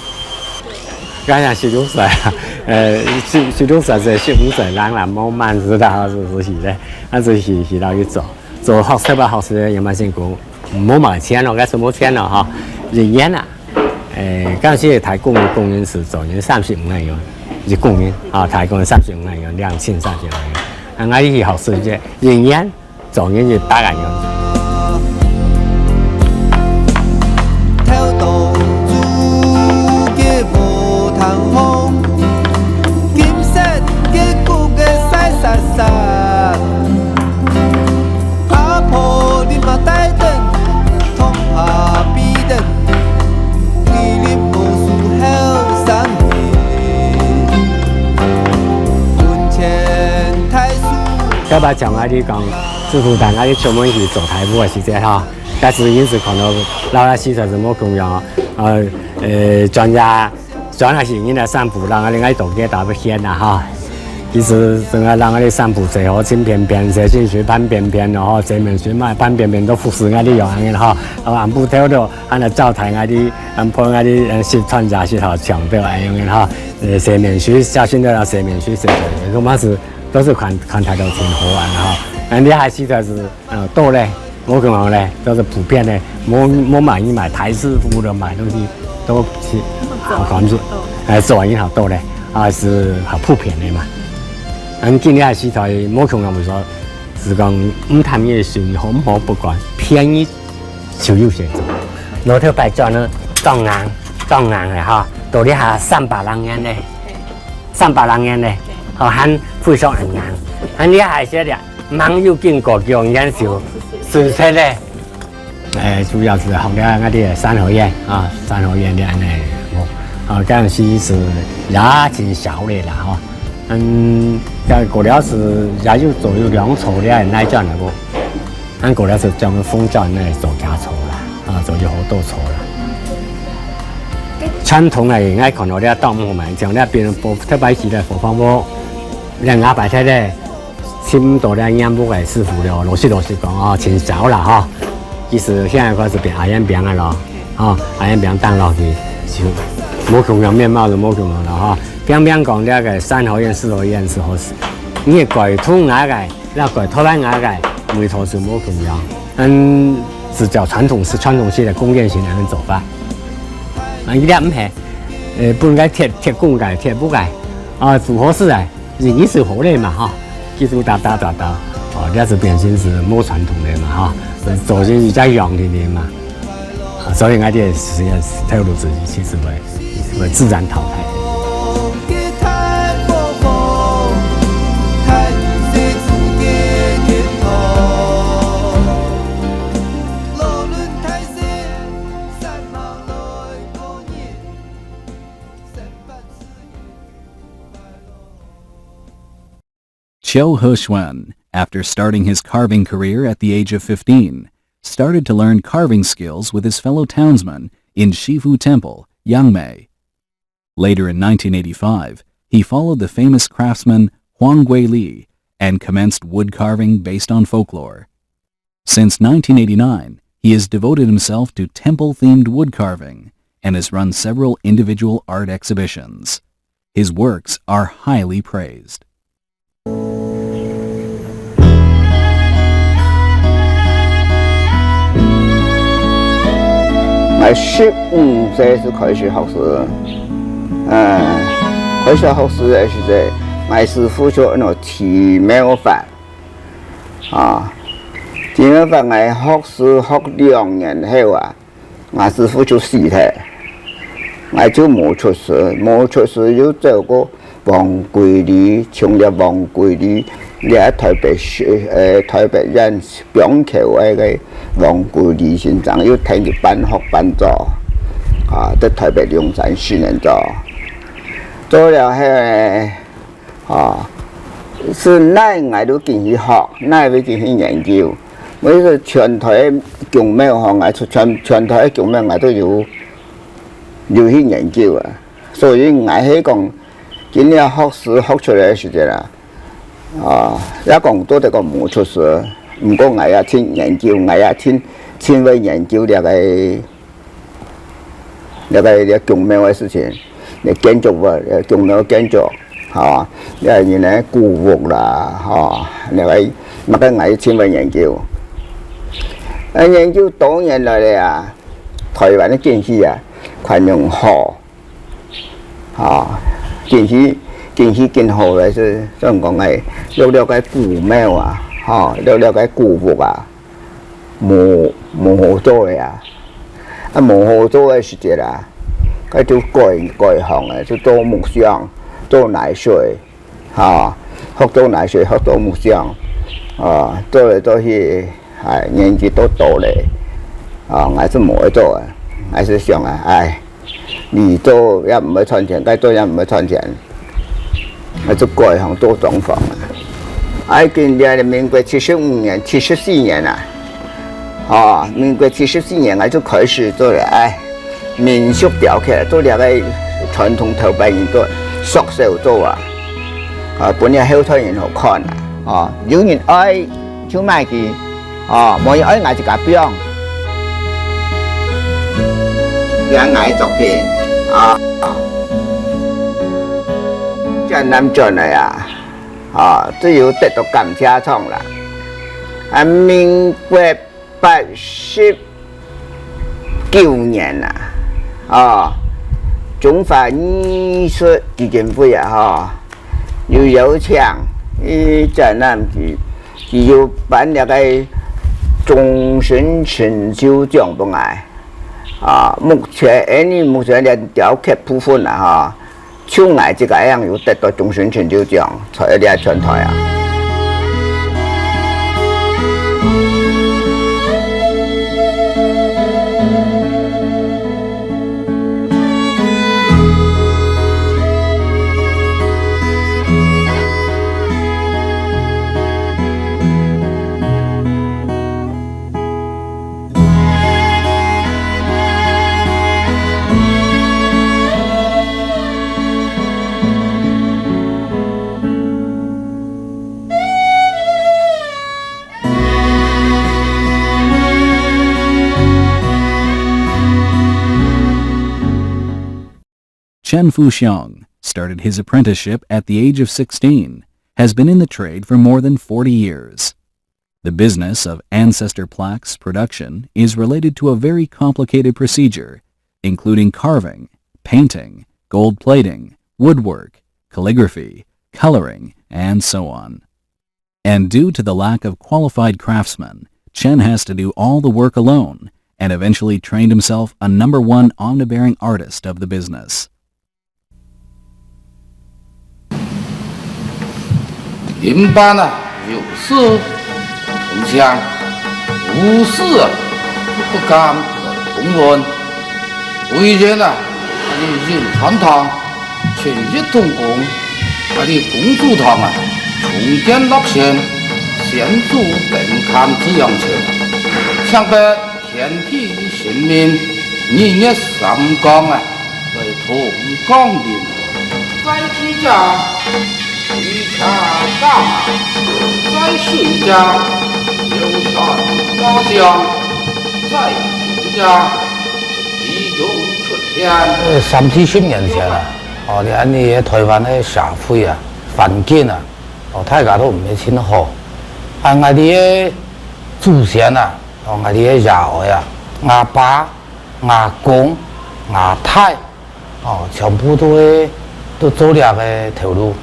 剛才十六歲啊，呃，十十六歲係十五歲人啦，無蠻知道是不是咧？俺就去去到去做。 做學生啊，學生也蠻辛苦，無麼个錢咯，該係無錢咯吼，一年啊，誒，當時大工工人係做人三十五個銀，一工人啊，大工人三十五個銀，兩千三十五個銀。啊，𠊎去學生這一年做人一百個銀。 頭到豬个無通風，金色个骨个曬煞煞，阿婆你嘛帶等，通下比等，佢哋無輸後生人，門前大樹。頭擺像𠊎你講，師傅帶𠊎你出門去做大屋个時節吼， 該時因是看到老老實實係無共樣，呃，呃，專家，專家係人來散步，讓𠊎另外一種給大家獻啦哈。其實整個讓𠊎散步最好，盡便便，洗身水、半便便咯吼，洗面水嘛半便便都服侍𠊎哩樣个哈。啊，暗晡頭咯，還來招待𠊎哩，安排𠊎哩，呃，食穿着食好，搶到恁樣个哈。呃，洗面水，小心的啦，洗面水，洗水，我們是都是看看起來都挺好玩的哈。那你還記得是 呃，多咧，無共樣咧，都係普遍咧，無無買一買，大師傅个買東西都係好感覺，哎，做人好多咧，啊，係好普遍个嘛。恁今日个時代無共樣，毋係說，係講毋貪佢个生意好毋好不管，便宜就有選擇。老頭擺磚呢，當硬當硬个哈，到這下三百零年咧，三百零年咧，吼，還非常恁硬，恁你還係咧。 吂有經過幾年就損失咧。誒，主要係學了𠊎兜三合院啊，三合院了恁呢，哦，啊，該時係也真少咧啦，吼。嗯，該過了係也有做有兩座了，哪轉來無？恁過了係將紅磚來做幾座啦，啊，做有好多座啦。傳統个，𠊎看到這當好嘛，像這邊佛，特別起來佛房屋，這外擺忒咧， 尋到這染屋个師傅了，老實老實講哦，真少啦吼。其實現在開始變阿煙餅个咯，吼，阿煙餅當落去，就無共樣面貌就無共樣了吼。平平講這個三合院、四合院係好事，你个改通𠊎个，那改台灣𠊎个，每套係無共樣。嗯，係照傳統式、傳統式个宮殿型个恁樣做法。啊，一定毋係，呃，本該鐵鐵公个、鐵屋个，啊，符合式个。 人意思好咧嘛，吼，技術打打打打，哦，這係變成係無傳統个嘛，吼，做成一隻樣个嘛，啊，所以𠊎兜个實驗頭路係其實會會自然淘汰。 Cho Heshuan, after starting his carving career at the age of fifteen, started to learn carving skills with his fellow townsmen in Shifu Temple, Yangmei. Later in nineteen eighty-five, he followed the famous craftsman Huang Guili and commenced wood carving based on folklore. Since nineteen eighty-nine, he has devoted himself to temple-themed wood carving and has run several individual art exhibitions. His works are highly praised. 𠊎十五歲就開始學師，嗯，開始學師个時節，𠊎師傅就安到徐妙法，啊，徐妙法𠊎學師學兩年後啊， 𠊎師傅就死忒，𠊎就無出師，無出師又走過黃桂里，從這黃桂里，這台北市，呃，台北縣板橋个該黃桂里先生，又跈佢半學半做，啊，在台北龍山四年做，做了後呢， 哦，係哪𠊎都緊去學，哪會緊去研究。每一個全台个宮廟吼，𠊎全，全台个宮廟𠊎都有，有去研究啊。所以𠊎係講，今日學師學出來个時節啦，啊，也講做得講無出師，毋過𠊎也盡研究，𠊎也盡，盡會研究這個 這個，這宮廟个事情，這建築物，這宮廟建築，吼，這人个古屋啦，吼，這個麼个𠊎盡會研究。啊，研究多年來咧啊，台灣个景氣啊，看樣好，吼，景氣，景氣緊好个係，像講个，略略个古廟啊，吼，略略个古屋啊， 無，無好做个啊。啊，無好做个時節啊，該就改，改行个，就做木匠，做泥水，吼，學做泥水，學做木匠，啊，做來做去，哎，年紀都大咧，啊，還係無愛做啊，還係想啊，哎， 你做也毋會賺錢，該做也毋會賺錢，𠊎就改行做裝潢啊。啊，今年民國七十五年、七十四年啊，哦，民國七十四年，𠊎就開始做了，哎，民宿雕刻，做了个傳統頭擺人做，縮手做啊，啊，分這後代人好看啊，哦，有人愛就買佢， 哦，無人愛𠊎自家放。這𠊎作品，啊，展覽轉來啊，啊，就有得到感謝狀啦。啊，民國八十九年啊，啊，中華藝術基金會啊，吼， 有邀請，佢展覽佢，佢有頒這個終身成就獎分𠊎。啊，目前，因為目前連雕刻部分啦，吼，就𠊎自家樣有得到終身成就獎，在這全台啊。 Chen Fuxiang started his apprenticeship at the age of sixteen, has been in the trade for more than forty years. The business of ancestor plaques production is related to a very complicated procedure, including carving, painting, gold plating, woodwork, calligraphy, coloring, and so on. And due to the lack of qualified craftsmen, Chen has to do all the work alone and eventually trained himself a number one omnibearing artist of the business. 人辦啊，有事同情，無事啊，不敢來公問。委員啊，你任傳堂，全力動工，啊，你公主堂啊，重建落成，先祖登看紫陽城，向北 天地神明，日月三光啊，來同光臨。在地者，水車打馬；在水者，遊船翱翔；在天者，地龍出現。呃，三四十年前啊，哦，這恁呢个臺灣个社會啊，環境啊，哦，大家都毋係盡好。啊，𠊎兜个祖先啊，哦，𠊎兜个爺哀啊，吾爸、吾公、吾大，哦，全部都係，都做這个頭路。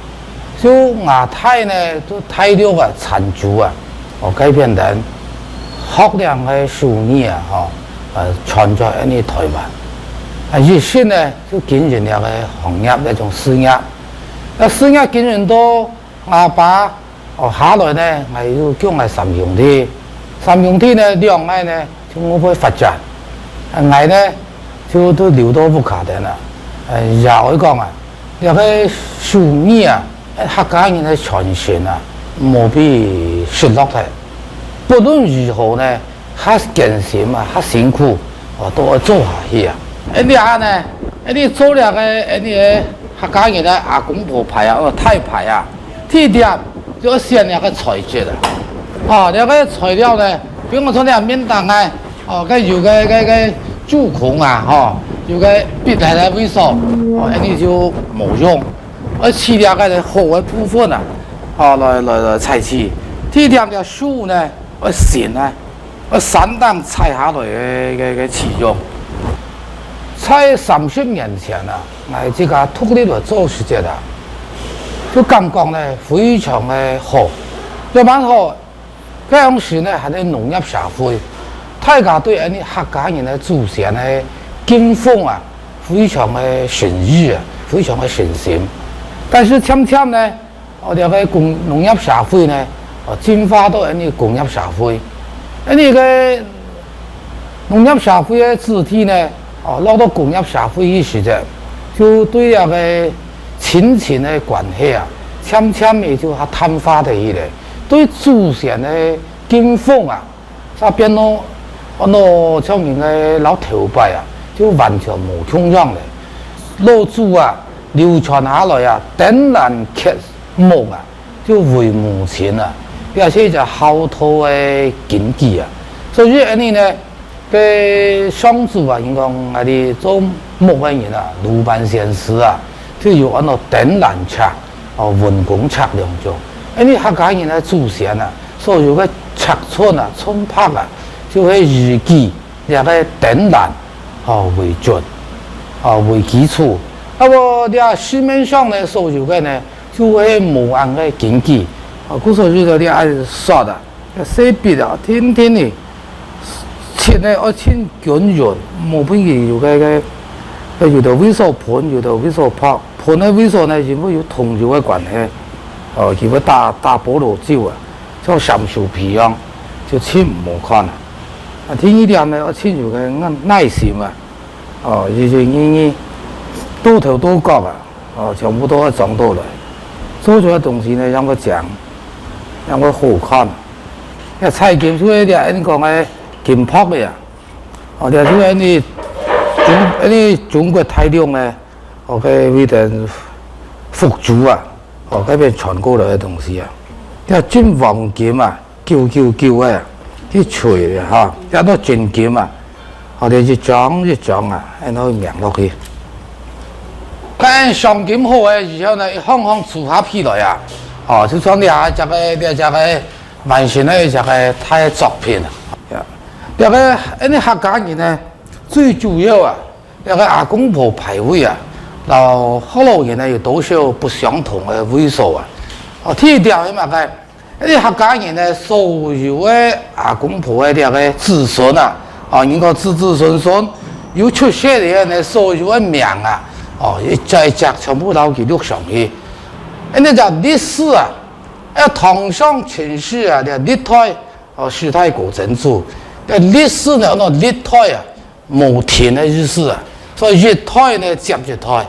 就吾大呢，就大陸啊，泉州啊，哦，該片等，學這个手藝啊，吼，呃，傳到𠊎兜臺灣。啊，一生呢，就經營這个行業，這種事業。啊，事業經營到吾爸，哦，下來呢，𠊎又降𠊎三兄弟。三兄弟呢，兩個呢，就外背發展。啊，𠊎呢，就，就留到屋下等啊。呃，爺哀講啊，這个手藝啊，客家人个傳承啊，無必失落忒。不論如何呢， 較艱辛啊，較辛苦，哦，都愛做下去啊。恁呢啊呢，恁呢做這个，恁呢个客家人个阿公婆牌啊，哦，大牌啊，第一點就愛選這个材質啊。哦，這个材料呢，比如講這面頂个，哦，該有个，个，个蛀孔啊，吼，有个必來个位所，哦，恁呢就無用。愛取這个好个部分啊，哦，來，來，來採取。第一點，這樹呢，愛新啊。 呃，山頂採下來个，个，个使用。在三十年前啊，𠊎自家獨立來做時節啊，就感覺呢，非常个好，也蠻好。該當時呢，還係農業社會，大家對恁呢客家人个祖先个敬奉啊，非常个深意啊，非常个深心。但是漸漸呢， 哦，這个工，農業社會呢，哦，進化到恁呢工業社會。恁呢个農業社會个子弟呢，哦，落到工業社會去時節，就對這个親情个關係啊，漸漸仔就較淡化忒去了。對祖先个敬奉啊， 煞變到，哦，像人个摎頭擺啊，就完全無共樣了。老祖啊，流傳下來啊，丁蘭伐木啊，就為母親啊，這係一隻孝道个根基啊。所以恁呢呢，該上主啊，應講𠊎兜做木个人啊，魯班先師啊，就有安到丁蘭尺，哦，文公尺兩種。恁呢客家人个祖先啊， 所有个尺寸啊、寸拍啊，就係依據這个丁蘭，吼，為準，吼，為基礎。啊，無這市面上呢，所有个呢，就係無恁个根據。啊，故所以講這愛煞啊，這細筆啊，定定仔，切呢愛盡均勻，莫分佢有个，个，个有兜位所賁，有兜位所薄。賁个位所呢，因為有桐油个關係，哦，佢會打，打保羅酒啊。 像三手皮樣，就盡毋好看啊。啊，第二點呢，愛盡有个耐，耐心啊。哦，一一二二，到頭到腳啊，哦，全部都愛裝到來。做出來个東西呢，正會靚，正會好看。這採金就係這恁講个金箔个啊。哦，這就係你中，恁呢中國大陸呢，哦，該位个福州啊， 哦，該片傳過來个東西啊，這真黃金啊，九九九个，去吹个哈，這都真金啊。哦，這一張一張啊，恁樣命落去。該上金好个以後呢，一項項組合起來啊，哦，就像這隻个，這隻个完成个一隻个大作品啊。這个，恁呢客家人呢，最主要啊， 這个阿公婆牌位啊，摎學老人呢有多少不相同个位所啊？哦，第一點係麼个？因為客家人呢，所有个阿公婆个這个子孫啊，哦，人講子子孫孫，有出世个呢，所有个名啊，哦，一隻一隻全部摎佢錄上去。因為這歷史啊，愛唐宋秦始啊，這歷代，哦，四代古真祖，這歷史呢，安到歷代啊， 無停个意思啊，所以一代呢接一代。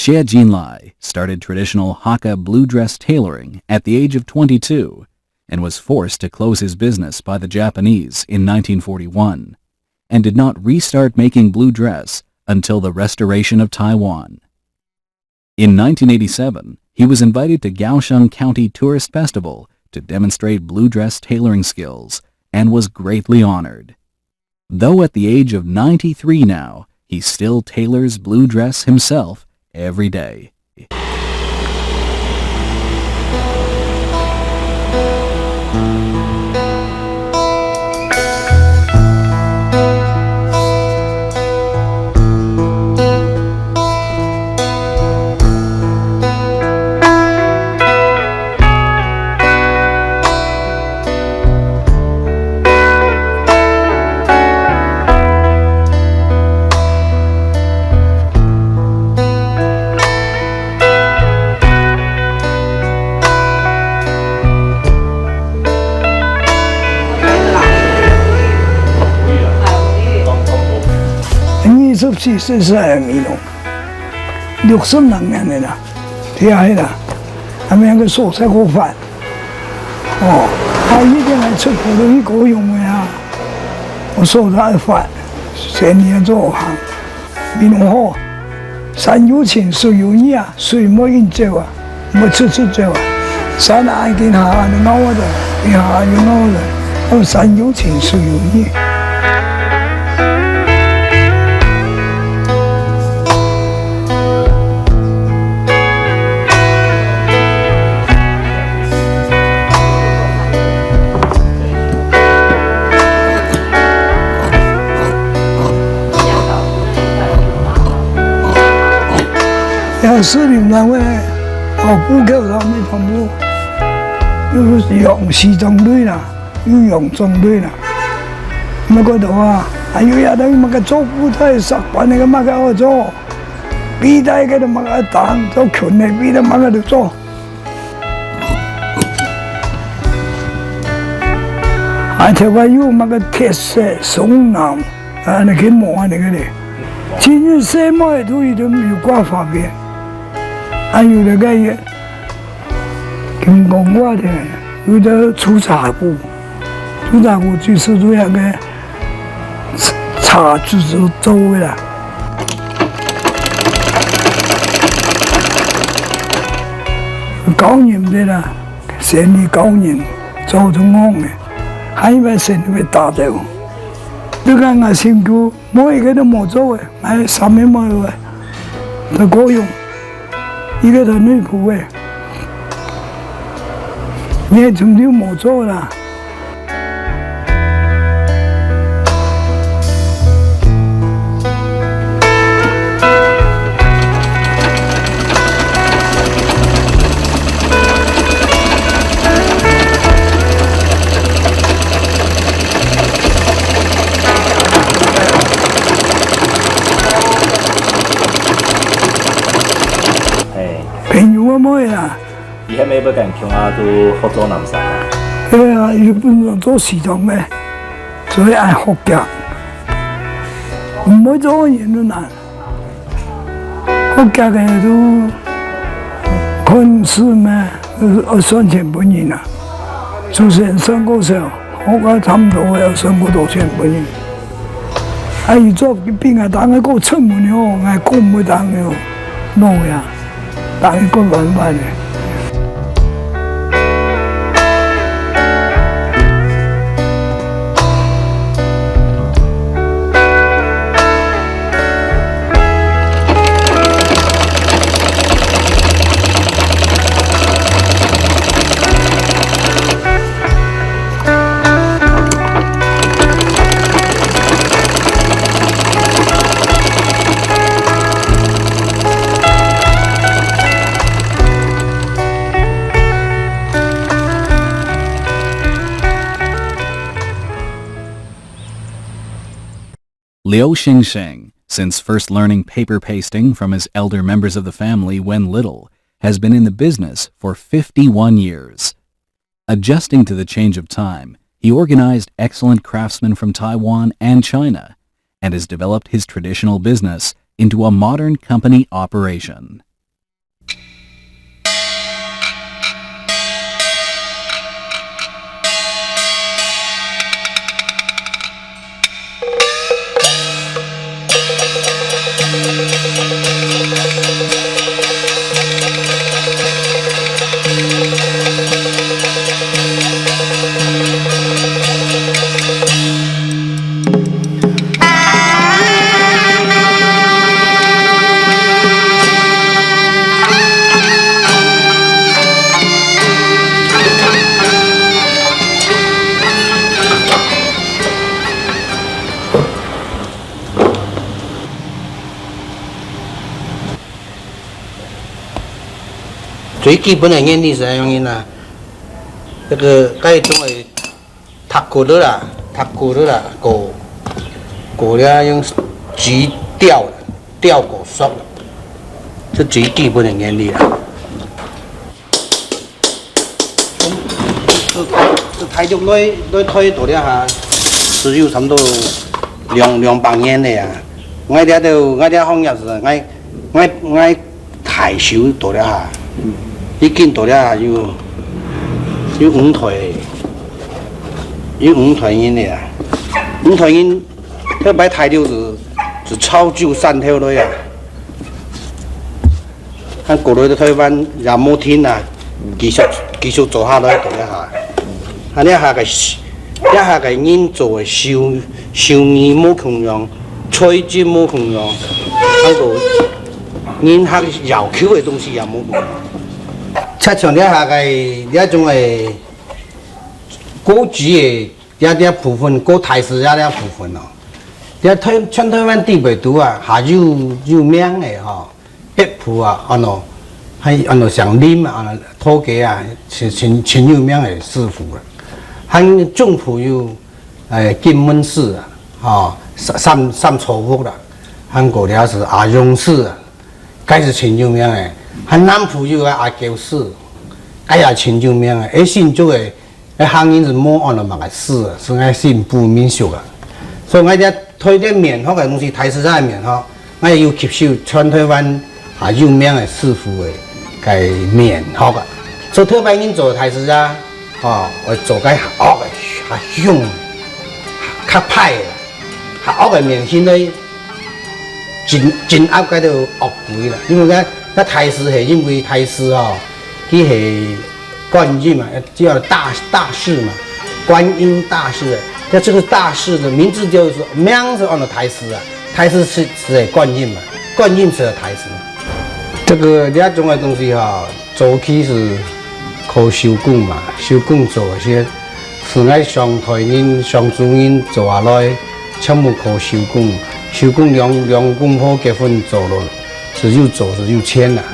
Xie Jinlai started traditional Hakka blue dress tailoring at the age of twenty-two and was forced to close his business by the Japanese in nineteen forty-one and did not restart making blue dress until the restoration of Taiwan. In nineteen eighty-seven, he was invited to Kaohsiung County Tourist Festival to demonstrate blue dress tailoring skills and was greatly honored. Though at the age of ninety-three now, he still tailors blue dress himself every day. 二十四歲个美濃，六十零年个啦，聽下啦，啊，名个所在好發。哦，啊，一定愛出國去高雄个啊，我所在發，生意做好。 美濃好，山有情，水有意啊，水毋會緊走啊，毋會直直走啊。山啊，緊下下就拗啊，緊下下就拗啊，哦，山有情，水有意。 這士林人个，哦，布料上面全部，又係用西裝類啦，又用裝類啦。毋過到啊，還有這兜麼个做布袋、石板个，該麼个愛做，皮帶个都麼个當，做裙个皮帶麼个都做。 啊，頭擺有麼个鐵絲、松軟，啊，恁樣去磨恁樣个咧。真正細妹都已經有掛花邊，啊，有个个金光掛个，有个粗茶布，粗茶布就是用該个 茶，茶就做个啦。教人个啦，生理教人，做中行个，還有生理會打掉。你看𠊎身軀，無一个都無做个，𠊎三个妹个，都夠用。 一个在內埔个，你從頭無做啦。 嘿。朋友个妹啊。佢係毋係會跟共下都學做藍衫啊？係啊，佢本身做西裝个，所以愛學遽。毋會做人都難。學遽个都看事咩，愛算錢分人啊。首先算過少，學个差毋多个，愛算過多錢分人。 啊，佢做比𠊎當个過出門哦，𠊎講毋會當个哦，無呀，當个過慢慢个。 Liu Xingxing, since first learning paper pasting from his elder members of the family when little, has been in the business for fifty-one years. Adjusting to the change of time, he organized excellent craftsmen from Taiwan and China, and has developed his traditional business into a modern company operation. 最基本个原理係恁樣啊，這个該種个塔古勒啦，塔古勒啦，過過了用紙吊，吊過熟，這最基本个原理啦。 這，這大陸來，來推到這下，係有差毋多兩，兩百年个啊。𠊎這兜，𠊎這行業係，𠊎，𠊎，𠊎大舅到這下，已經到這下有，有五代，有五代人个啊。五代人，這擺大陸係，係潮州、汕頭來啊。 還過來到台灣也無停啊，繼續，繼續做下來到這下。啊，這下个，這下个人做个手，手藝無共樣，材質無共樣，還過人客要求个東西也無共樣。就像這下个，這種个高級个，這，這部分，過大師這，這部分哦，這台，全台灣地背肚啊，還有，有名个吼。 北埔啊，安到，還安到姓林啊，安到土雞啊，係真，真有名个師傅啦。還中埔有，欸，金門師啊，吼，三，三，三草屋啦，還過了係阿勇師啊，該係真有名个。還南埔有个阿狗師，該也真有名个。欸，新竹个 該客人係無安到麼个師啊，係𠊎新埔民俗啊。所以𠊎這推這面學个東西，大師爺个面學，𠊎有吸收全台灣啊有名个師傅个該面學啊。所以台灣人做大師爺，吼，會做該較惡个、較凶、較歹个。 較惡个面型呢，真，真惡該兜惡鬼啦。因為該，該大士係因為大士吼，佢係觀音嘛，叫大，大士嘛，觀音大士。那這個大士的名字就是，名字安到大士啊，大士係，係觀音嘛，觀音係大士。這個這種个東西吼， 早期係靠手工嘛，手工做个，係𠊎上代人、上祖人做下來，全部靠手工。手工兩，兩公婆結婚做落，係有做係有錢啊，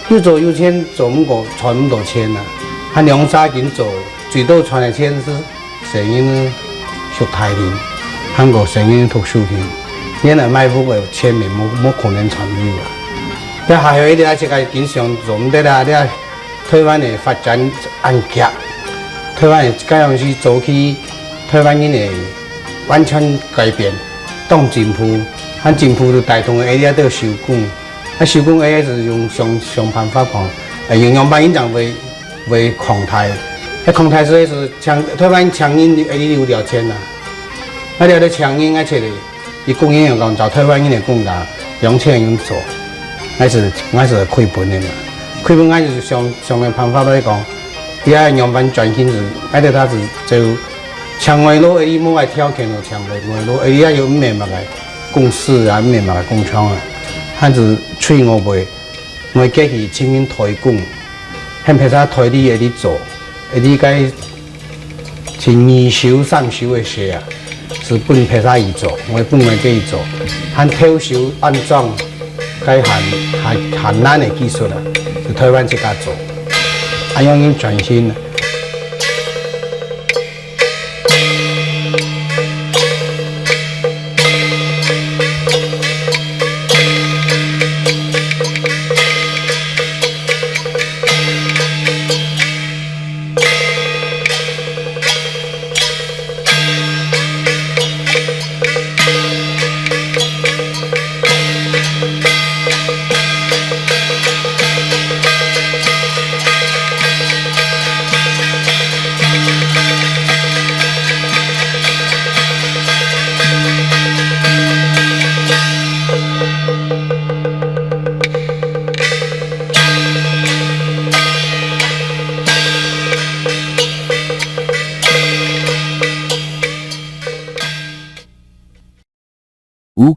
有做有錢，做毋過賺毋到錢啊。還兩儕緊做，最多賺个錢係 細人仔畜大人，還過細人仔讀書去，原來買屋个錢也無，無可能賺有啊。這下後一日啊，自家經常做毋得啊，這台灣个發展恁遽，台灣个該樣時早期，台灣人个完全改變，當進步，恁進步就帶動个這兜手工，啊手工个係用想，想辦法講，啊用樣般人正會 會擴大。該擴大所以係請，台灣請人會有條件啊。啊這兜請人，𠊎出去，佢工人又講照台灣人个工價，兩千人做，𠊎係，𠊎係虧本个嘛。虧本，𠊎就想，想个辦法來講，佢愛仰般轉型係，𠊎兜他係就請外勞，佢無愛條件就請外，外勞，佢也有毋係麼个公司啊，毋係麼个工廠啊，還係吹我背。 𠊎過去請人代工，喊別儕代理个去做，个去該請二手、三手个鞋啊，係分別儕去做，𠊎分𠊎過去做，還偷手安裝，該還，還，還難个技術啊，係台灣自家做，恁樣人轉型啊。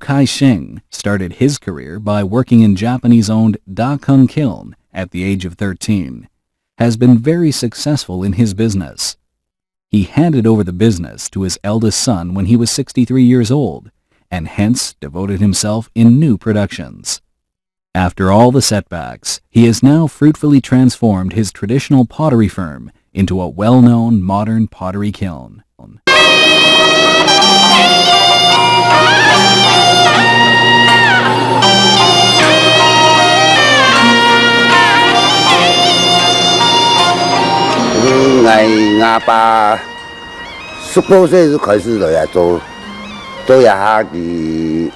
Kai Sheng started his career by working in Japanese-owned Dakung Kiln at the age of thirteen, has been very successful in his business. He handed over the business to his eldest son when he was sixty-three years old, and hence devoted himself in new productions. After all the setbacks, he has now fruitfully transformed his traditional pottery firm into a well-known modern pottery kiln. 十八歲就開始來啊做，做這下佢，誒，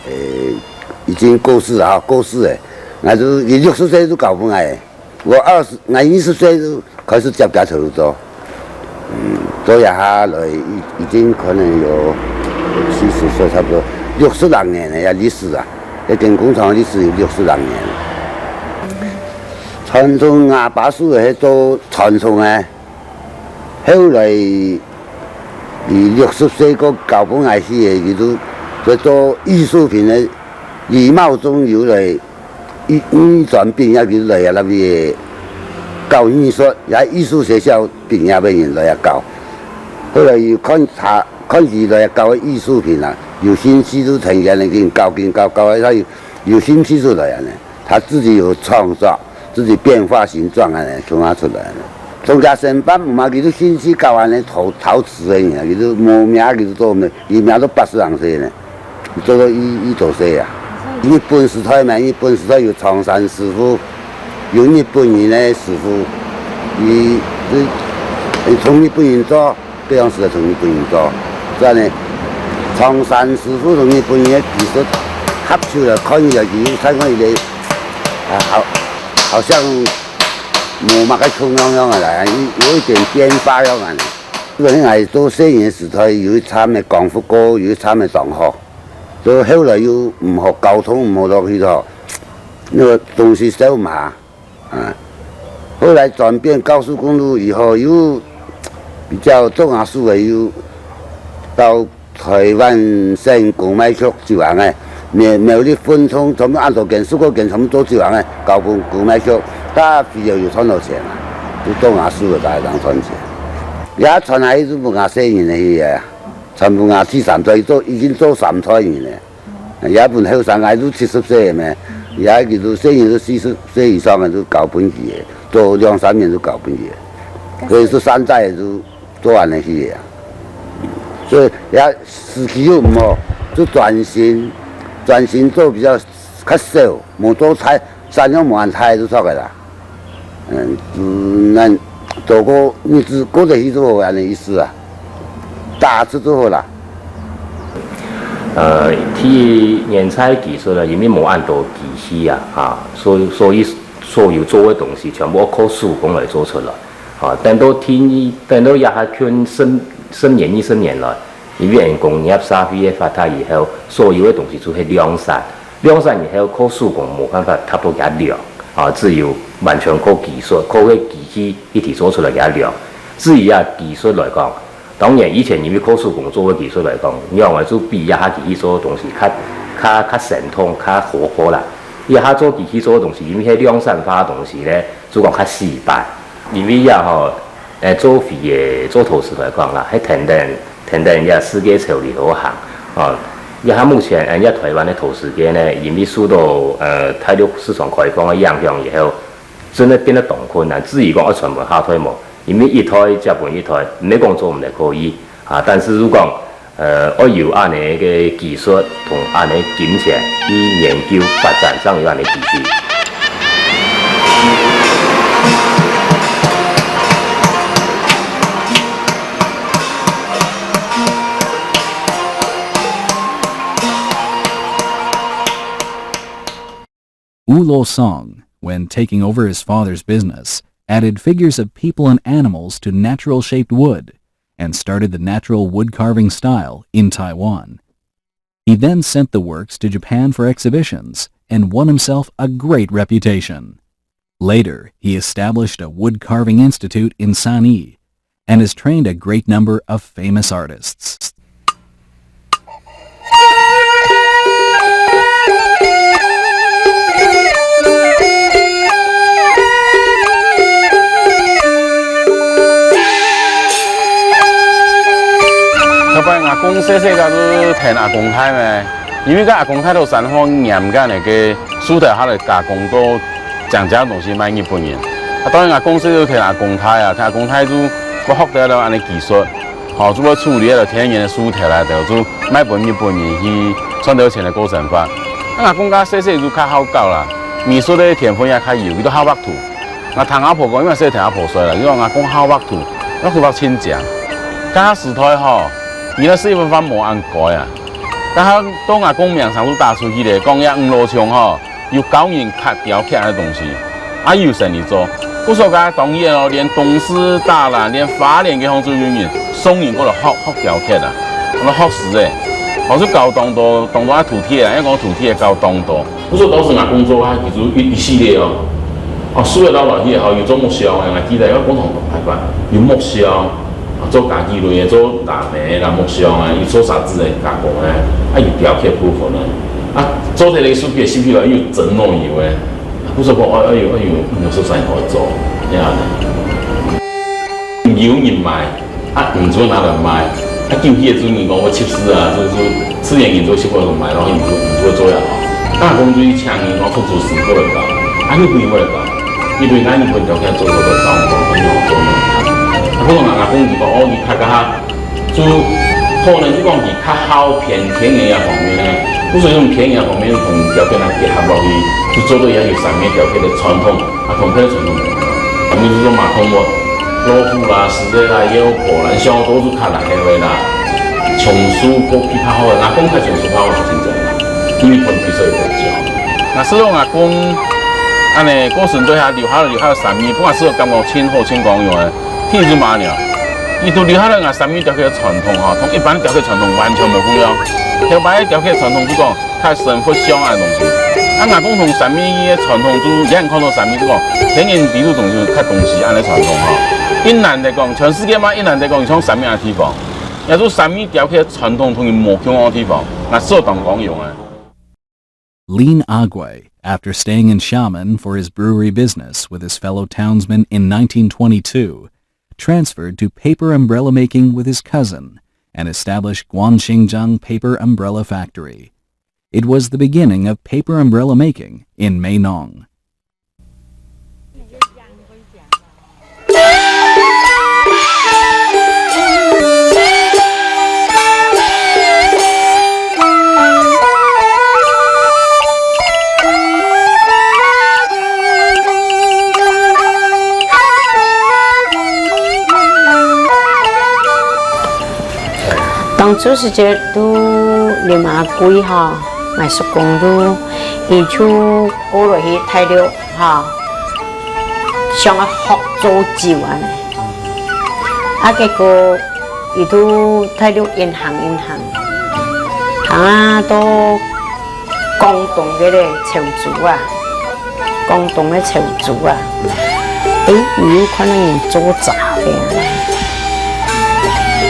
已經過世啊，過世誒。𠊎就，佢六十歲就交分𠊎，𠊎二十，𠊎二十歲就開始接佢頭路做。嗯，做這下來已，已經可能有七十歲，差不多六十零年了，這歷史啊，這間工廠歷史有六十零年。傳統啊，把手係做傳統个。 後來，佢六十歲過交分𠊎去个，佢就，就做藝術品个禮貌中有來，一，一轉變，也佢來啊，那邊教藝術，也藝術學校畢業个人來啊教。後來又看他，看佢來啊教个藝術品啊，有興趣就跈佢恁樣緊教，緊教，教到佢有，有興趣就來恁樣。 他自己有創作，自己變化形狀恁樣，從那出來个。從家生辦嘛，佢就興趣搞恁樣陶，陶瓷个人啊，佢就無名，佢就做咩，佢名都八十零歲呢，做到一，一多歲啊。日本時代嘛，日本時代有長山師傅，有日本人个師傅，佢，佢從日本人做， 該樣時同日本人做，所以呢，長山師傅同日本人个技術合起來，看起來佢，看起來，啊，好，好像無麼个共樣樣个啦，有，有一點變化樣啊。因為𠊎做細人个時代，有一站个光復過，有一站个中學，所以後來又毋好溝通，毋好落去咯，那個東西少嘛。 啊，後來轉變高速公路以後，又比較做下手个，又到台灣省公賣局執行个，苗，苗栗、文昌，全部恁多間，十過間，全部做執行个，交分公賣局，大家肥料有賺到錢啊，就做下手个，大家當賺錢。也賺下去就分下細人个去个，全部下第三代做，已經做三代人了。 也分後生，𠊎都七十歲了咩，也佢都細人都四十歲以上个都交分佢个，做兩三年都交分佢个，所以說山寨个都做恁樣去个啊。所以也時機又毋好，就轉型，轉型做比較較少，無做大，產量無恁大就著个啦。 嗯，嗯，恁做過日子過得去就好，恁樣意思啊，打出就好啦。呃，第一，原材技術呢，因為無恁多機器啊，哈，所以，所以所有做个東西全部要靠手工來做出來。哈，等到第二，等到這下近十，十年、二十年來，因為工業社會个發達以後，所有个東西就係量產。 量產以後靠手工無辦法達到佢个量，啊，只有完全靠技術，靠个機器一體做出來佢个量。至於啊技術來講，當然以前因為靠手工做个技術來講，仰會就比這下機器做个東西較，較，較生動、較活潑啦。這下做機器做个東西，因為係量產化个東西呢，就講較死板。因為這吼， 誒，做肥个，做陶瓷來講啦，係跈等，跈等這世界潮流好行。哦，這下目前，誒，這台灣个陶瓷界呢，因為受到，呃，大陸市場開放个影響以後，真个變得當困難。至於講愛傳承下去無，因為一代接分一代，毋係講做毋得可以，啊，但是如果講 呃，愛有恁樣个技術同恁樣金錢去研究發展，正有恁樣機會。Wu Lo Song, when taking over his father's business, added figures of people and animals to natural-shaped wood and started the natural wood carving style in Taiwan. He then sent the works to Japan for exhibitions and won himself a great reputation. Later, he established a wood carving institute in Sani and has trained a great number of famous artists. 公細細个就跈阿公大咩，因為該阿公大到山項嚴格个，該樹頭下來加工到正正東西賣日本人。啊，當然阿公細就跈阿公大啊，跈阿公大就會學到了恁呢技術，吼，就會處理了天然个樹頭來的，就賣分日本人去賺到錢个過生活。啊，阿公家細細就較好搞啦，美術个天分也較有，佢都好畫圖。 𠊎聽阿婆講，因為細聽阿婆說啦，佢講阿公好畫圖，畫圖畫盡靚。該下時代吼，你該食一碗飯無恁該啊。該下到阿公名聲就打出去咧，講這五羅場吼，有教人刻雕刻个東西，啊有生理做。故所該當然哦，連東勢、大蘭、連花蓮个方州有人送人過來學，學雕刻啊，過來學師欸，學師教當多，當多个徒弟啊，應該講徒弟个教當多。 故所當時𠊎工作啊，其實一，一系列哦，哦，樹仔撈落去吼，有做木箱个，𠊎記得愛共同排班，有木箱，啊，做家己類个，做藍莓啦，木箱啊，有做沙子个加工个，啊，有雕刻部分个，啊，做忒个樹皮个，樹皮落又有蒸落油个，啊，故所講，哎，哎喲，哎喲，有時間好做，這樣个。有人買， 啊，毋做拿來賣。啊，久去个時陣，人講會出事啊，就，就自然人就習慣講賣落去，毋做，毋做做也好。啊，講就請人講復製師傅來教，啊，日本人會來教，日本人，日本人雕刻做做來教，講很好做呢。啊，可能人家講，你講，哦，你刻个哈，就可能就講你較好偏田園个方面呢，故所用田園个方面同雕刻來結合落去，就做到也有產業雕刻个傳統。 啊，同別个傳統無仝。啊，比如說馬桶屋、老虎啦、獅仔啦、妖婆啦，你想到都係較難个話啦。松樹个皮較好个，𠊎講較松樹較好个真正啦，因為分比賽有得獎。𠊎識到𠊎公，恁呢過身對下留下留下个三義，分𠊎識到感覺真好真光榮个。第一隻馬呢，佢都留下了𠊎三義雕刻个傳統吼，同一般雕刻傳統完全無共樣。頭擺个雕刻傳統就講， 較生活上个東西。啊，𠊎講同三義个傳統就，也看到三義就講，天然底肚東西較東西恁呢傳統吼。一難得講，全世界嘛一難得講，像三義个地方，也就三義雕刻傳統同佢無共樣个地方，𠊎所當光榮个。Lin Agwe, after staying in Xiamen for his brewery business with his fellow townsmen in nineteen twenty-two, transferred to paper umbrella making with his cousin and established Guangxinjiang Paper Umbrella Factory. It was the beginning of paper umbrella making in Meinong. 當初時節都林阿貴吼，𠊎叔公都，佢就過來去大陸吼，想愛學做酒恁呢。啊，結果佢都大陸一行一行，行啊到廣東个咧潮州啊。 廣東个潮州啊，誒，佢又看到人做茶个啊，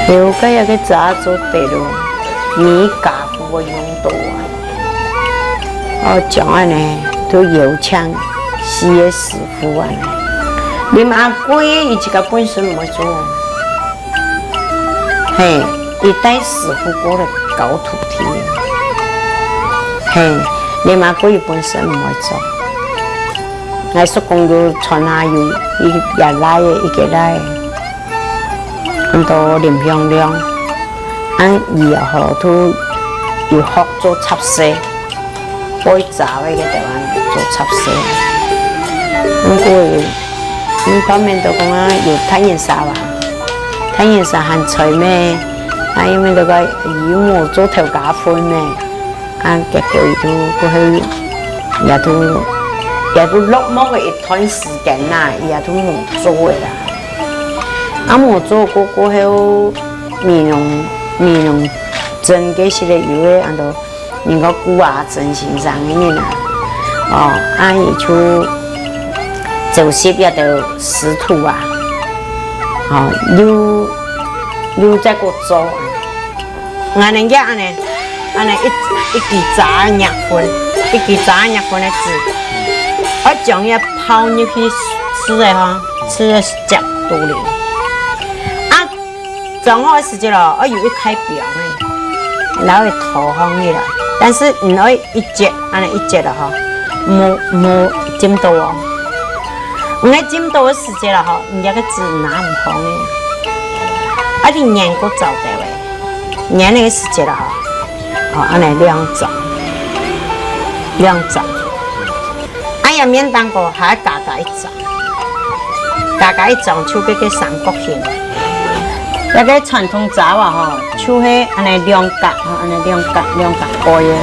有該个茶做得咯，米加布个用到啊。哦，將恁呢，都邀請四个師傅恁呢。林阿貴佢自家本身毋會做。 嘿，佢帶師傅過來教徒弟。嘿，林阿貴佢本身毋會做。𠊎叔公就傳下有一，一倈仔，一個倈仔，安到林向亮，恁佢也好，都有學做插花。 背笮个个台灣做插花。毋過，一方面都講啊，有大人儕啊，大人儕還在咩？啊，因為該個又無做頭家分咩？啊，結果佢都過後，也都，也都落寞个一段時間啦，也都無做个啦。啊，無做過，過後，美濃，美濃鎮个時節有个安到 人个古啊，真先生个人啊，哦，啊，佢就召集一兜師徒啊，哦，又，又再過做啊。𠊎等也恁呢，恁呢一，一支笮个月份，一支笮个月份个紙，愛將佢泡入去試个吼，試个汁肚裡。啊，裝好个時節咯，愛有一大餅个，然後會拖放起來，但是毋愛一節，恁呢一節咯吼，無，無浸到哦。毋愛浸到个時節咯吼，你這个紙拿毋放个，啊，你黏過燥个喂，黏个時節咯吼，吼，恁呢兩張，兩張。 啊，這面頂高還加加一張，加加一張就該个三角形。這个傳統灶啊吼，就係恁呢兩格吼，恁呢兩格，兩格蓋个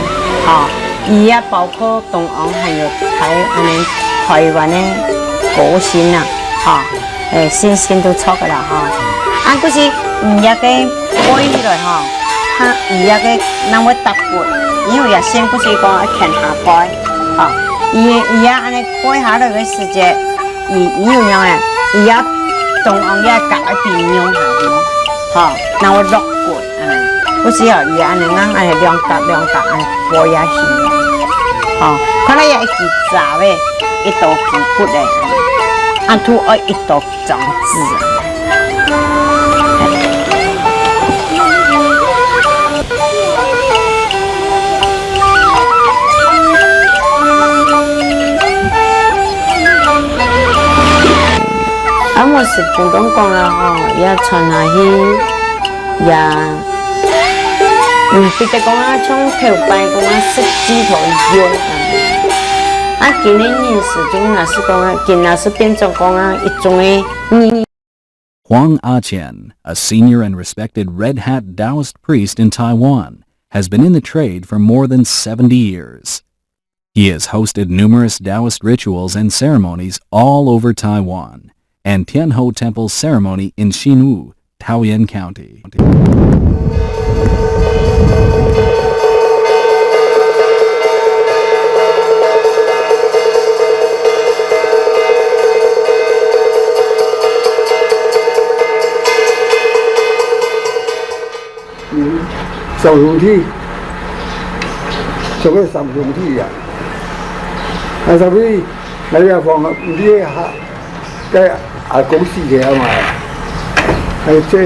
吼。佢也包括中央還有台，恁呢台灣个高薪啊吼。 欸，新鮮都著个啦吼。啊，故所，嗯，這个蓋起來吼，佢，佢這个正會搭骨，因為這線故所講愛牽下蓋，吼。佢，佢這恁呢蓋下來个時節，佢，佢有樣欸，佢這中央這格愛比牛下去，吼，正會落骨。 嗯，故所哦，佢恁呢硬恁呢兩格兩格恁呢蓋下去，吼，看來也一支閘仔，一刀支骨仔，啊，都愛一刀張紙啊。啊，𠊎係普通講啦吼，也傳下去。 呀，嗯，比得講啊，像頭擺講啊，食指頭用啊。啊，今日人士就若係講啊，今若係變做講啊，一種个意義。 Huang Aqian, a senior and respected Red Hat Taoist priest in Taiwan, has been in the trade for more than seventy years. He has hosted numerous Taoist rituals and ceremonies all over Taiwan, and Tianho Temple ceremony in Hsinwu, Taoyuan County. 嗯，上楼梯，上个上楼梯呀。啊，上去，那个房，你哈，该阿公死掉嘛，还有这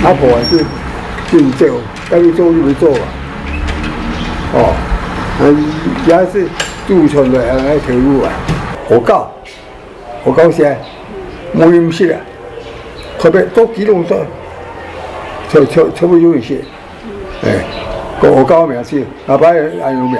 阿婆还是真走，该你做你们做啊。哦，啊，也是祖传来啊，那条路啊，好高。 我教先，無認識啊，特別到基隆到，就，就，就無認識。哎，个我教名字，阿爸也有名。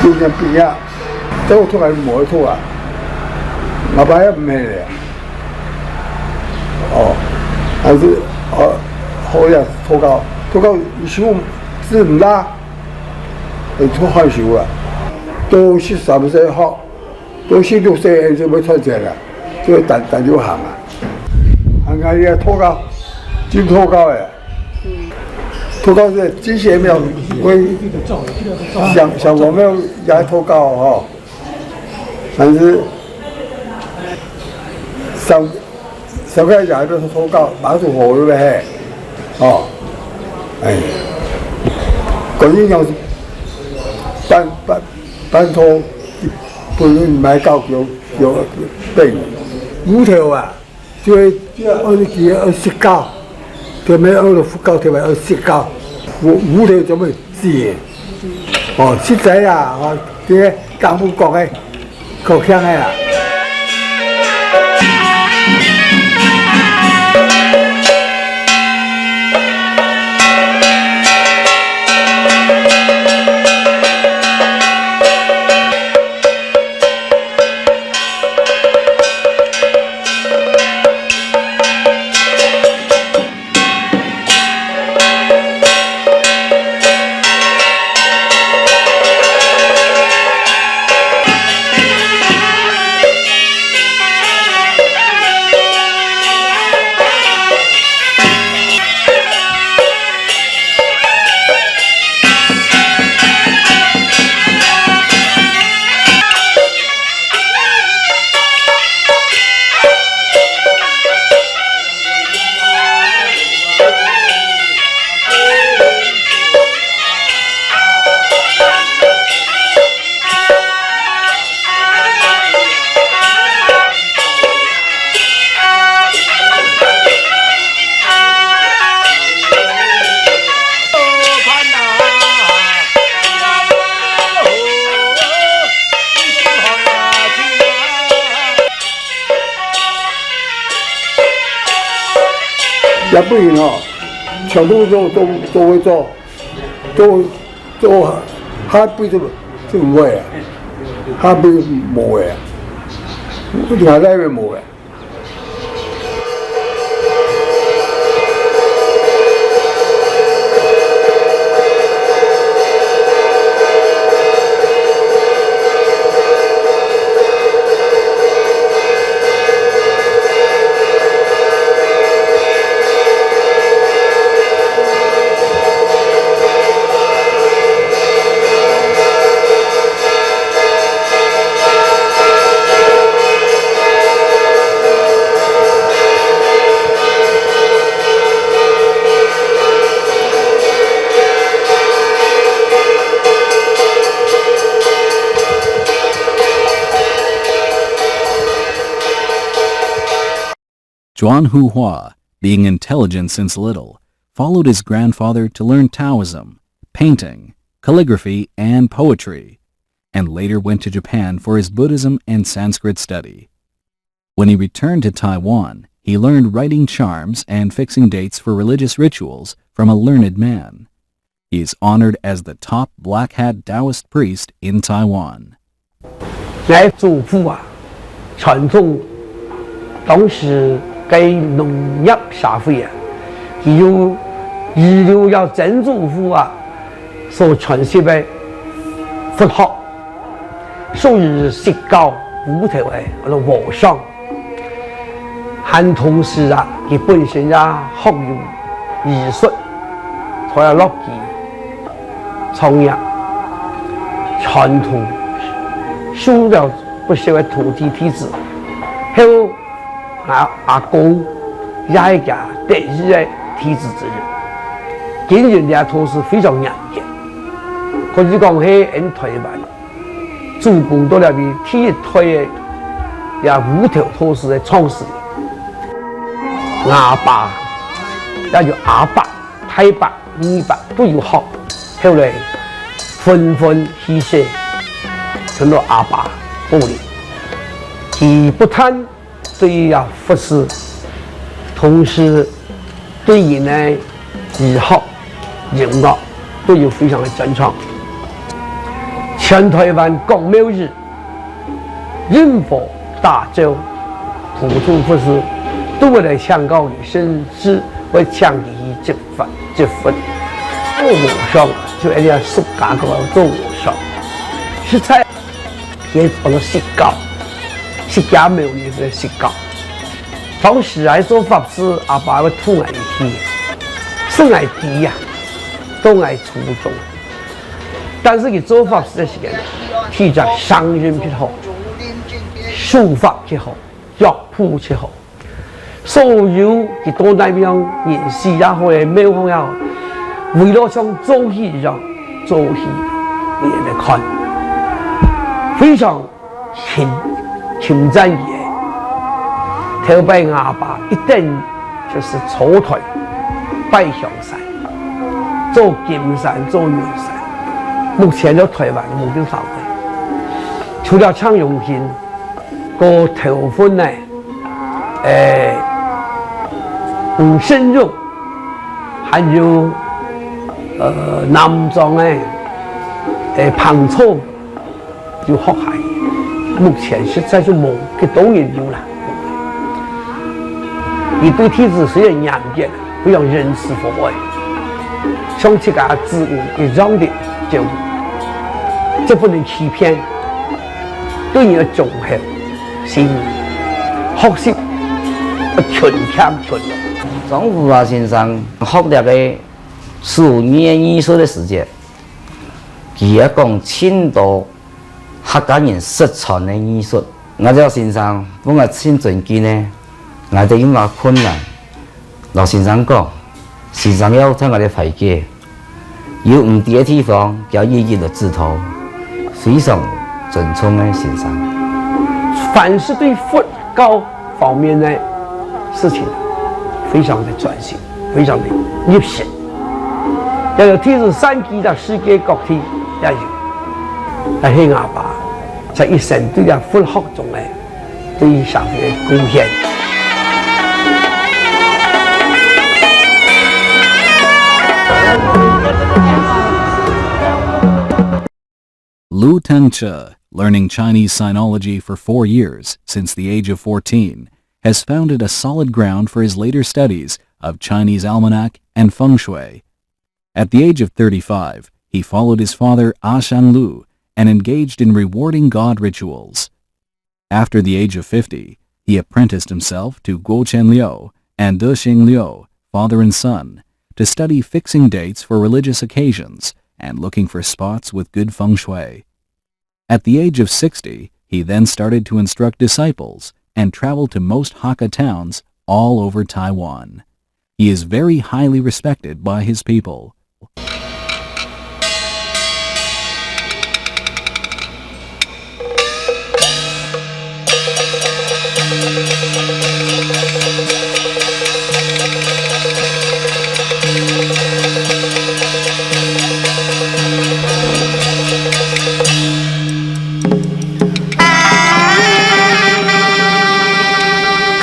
有人畢業，都出來無得讀啊，阿爸也毋係咧。 哦，還是，哦，好呀，禱告，禱告，修是毋啦，會做好修啦。到十三歲好，到十六歲就會賺錢啦，就會單，單就行啊。還愛也禱告，真禱告誒。禱告是真玄妙，我想，想我們也禱告吼。 但是上，上个月个禱告，馬祖河對不對？哦，哎，觀音娘是半，半，半途，本來買到有，有病，烏頭啊， 就愛，愛佢愛食夠，特別愛佛教，特別愛食夠，烏，烏頭做麼个煮个？哦，食齋啊，哦，這个江湖講个，較香个啊。也不行哦，全部都都都會做，都都下輩都都無啊，下輩無啊，下代無啊。 Zhuang Huhua, being intelligent since little, followed his grandfather to learn Taoism, painting, calligraphy, and poetry, and later went to Japan for his Buddhism and Sanskrit study. When he returned to Taiwan, he learned writing charms and fixing dates for religious rituals from a learned man. He is honored as the top Black Hat Taoist priest in Taiwan. 𠊎祖父啊，傳統當時个農業社會啊，佢有遺留了曾祖父啊所傳授个佛學，所以是教烏頭个和尚。 還同時啊，佢本身也學有醫術，佢也樂意創業，傳統收了不少个徒弟弟子。後啊，阿公也係佢得意个弟子之一，經營這道士非常嚴格，可以講係𫣆台灣 祖公到這位第一代个這烏頭道士个創始人。吾爸，也就阿伯、大伯、二伯都有學，後來紛紛去世，傳到阿爸屋裡。佢不但 對於啊佛事，同時對於呢醫學、音樂都有非常个專長。全台灣各廟宇，任何大醮、普渡佛事，都會來請教佢，甚至會請佢去接法、接佛。做和尚就一定要俗家講做和尚，實在 佢安到釋迦，釋迦牟尼佛个釋迦。當時啊，做法事，阿爸會渡𠊎去，使𠊎知啊，到𠊎初中。但是佢做法事个時間，第一聲音別好，手法別好，腳步別好。 所有佢到哪位人死也好，廟方也好，圍到像做戲一樣，做戲，你也在看，非常欽，欽讚佢个。頭擺吾爸一等就是坐臺拜香山，做金山，做銀山，目前在台灣無个發揮。除了鄭榮興， 過頭份呢，誒，吳盛榮，還有，呃，南庄个，誒，彭措有學下，目前實在是無幾多人有啦。佢對弟子雖然嚴格， 非常仁慈和藹，像自家子女一樣个照顧，絕不能欺騙，對人个忠厚、信任、學習，要勤儉勤勞。張富華先生學這个手藝藝術个時節，佢也講盡多客家人失傳个藝術。𠊎兜先生分𠊎盡尊敬呢，𠊎兜有麼困難， 摎先生講，先生愛同𠊎兜排解，有毋知个地方，佢一一來指導，非常尊重个先生。凡是對佛教方面个事情，非常个專心，非常个入神。也有弟子散居在世界各地也有，但係吾爸在一生對這佛學中个 對社會个貢獻。Wu Tengche, learning Chinese sinology for four years since the age of fourteen, has founded a solid ground for his later studies of Chinese almanac and feng shui. At the age of thirty-five, he followed his father A Shanglu and engaged in rewarding god rituals. After the age of fifty, he apprenticed himself to Guo Chen Liu and De Xing Liu, father and son, to study fixing dates for religious occasions and looking for spots with good feng shui. At the age of sixty, he then started to instruct disciples and traveled to most Hakka towns all over Taiwan. He is very highly respected by his people.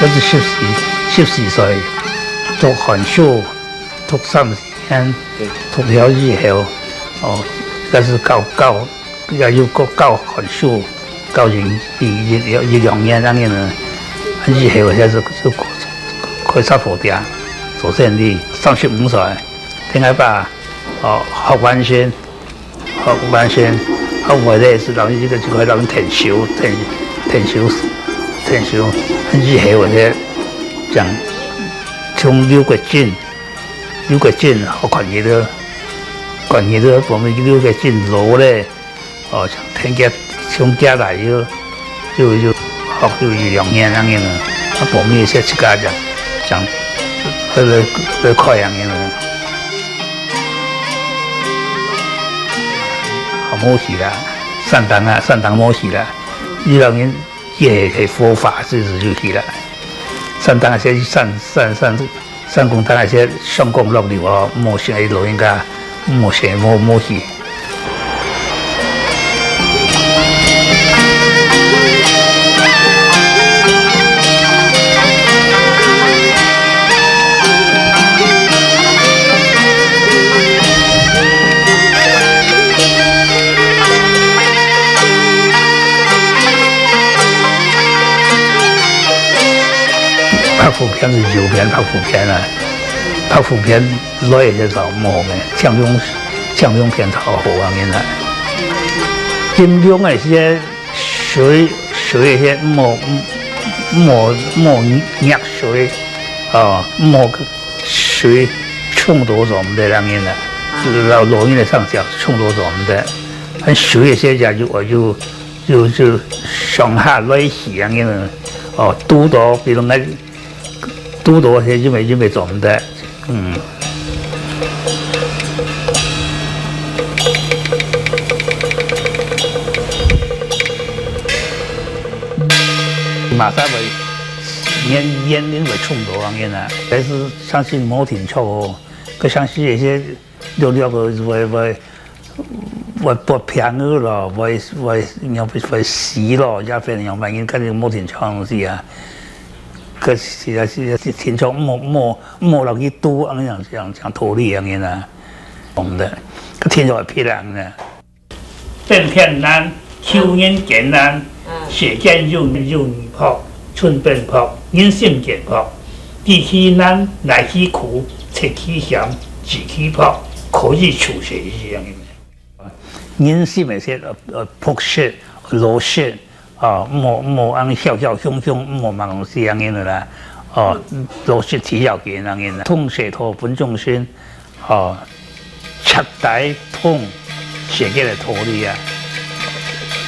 佢係十四，十四歲，讀寒暑，讀三年，對。讀了以後，哦，佢係教，教，也有教，教寒暑，教一，一，一，一兩年恁樣呢。以後佢就，就開雜貨店，做生理，三十五歲，聽阿爸，哦，學完先。 學完先，學完咧係人一個就可以人𢯭手，𢯭，𢯭手，𢯭手，以後个講，從劉國珍，劉國珍學看佢个，看佢个，後面劉國珍老咧，哦，像𢯭佢，從佢來又，又，又學又一兩年恁樣啊，啊，後面先自家講，講，來，來，來開恁樣啊。 無去啦，山東啊，山東無去啦。有人佢係，係佛法，就，就去啦。山東啊，些山，山，山，山公堂啊，些上供落流哦，無去，老人家，無去，無，無去。 白虎片係右片白虎片啊，白虎片來个時候無咩，青龍，青龍片較好啊，原來。金龍个係 水，水个，莫，莫，莫熱水，哦，莫水沖到做毋得恁樣啦。老，老人个上腳沖到做毋得。啊，水个時節就，就，就，就上下來去恁樣啦。哦，堵到，比如講，堵到个，因為，因為做毋得。 嗯。馬上會，煙，煙，煙會衝到恁樣啊。但係相信無定著哦，佢相信這兜略略个會，會 會發病个咯，會，會，會死咯，也分人萬一，肯定無定著東西啊。可是啊，是，是定著莫，莫，莫落去堵，恁樣，恁樣，恁樣道理恁樣啊，懂得。佢定著會騙人个。冬天冷，秋天更冷，嗯。雪見又，又薄，春分薄，人心更薄。地氣冷，內氣苦，出氣險，志氣薄，可以求邪一樣。 人心个係，呃，呃，樸實、老實，哦，莫，莫恁囂囂凶凶，莫麼个東西恁樣个啦，哦，老實知曉个人恁樣啦。通世道本眾生，哦，徹底通世間个道理啊，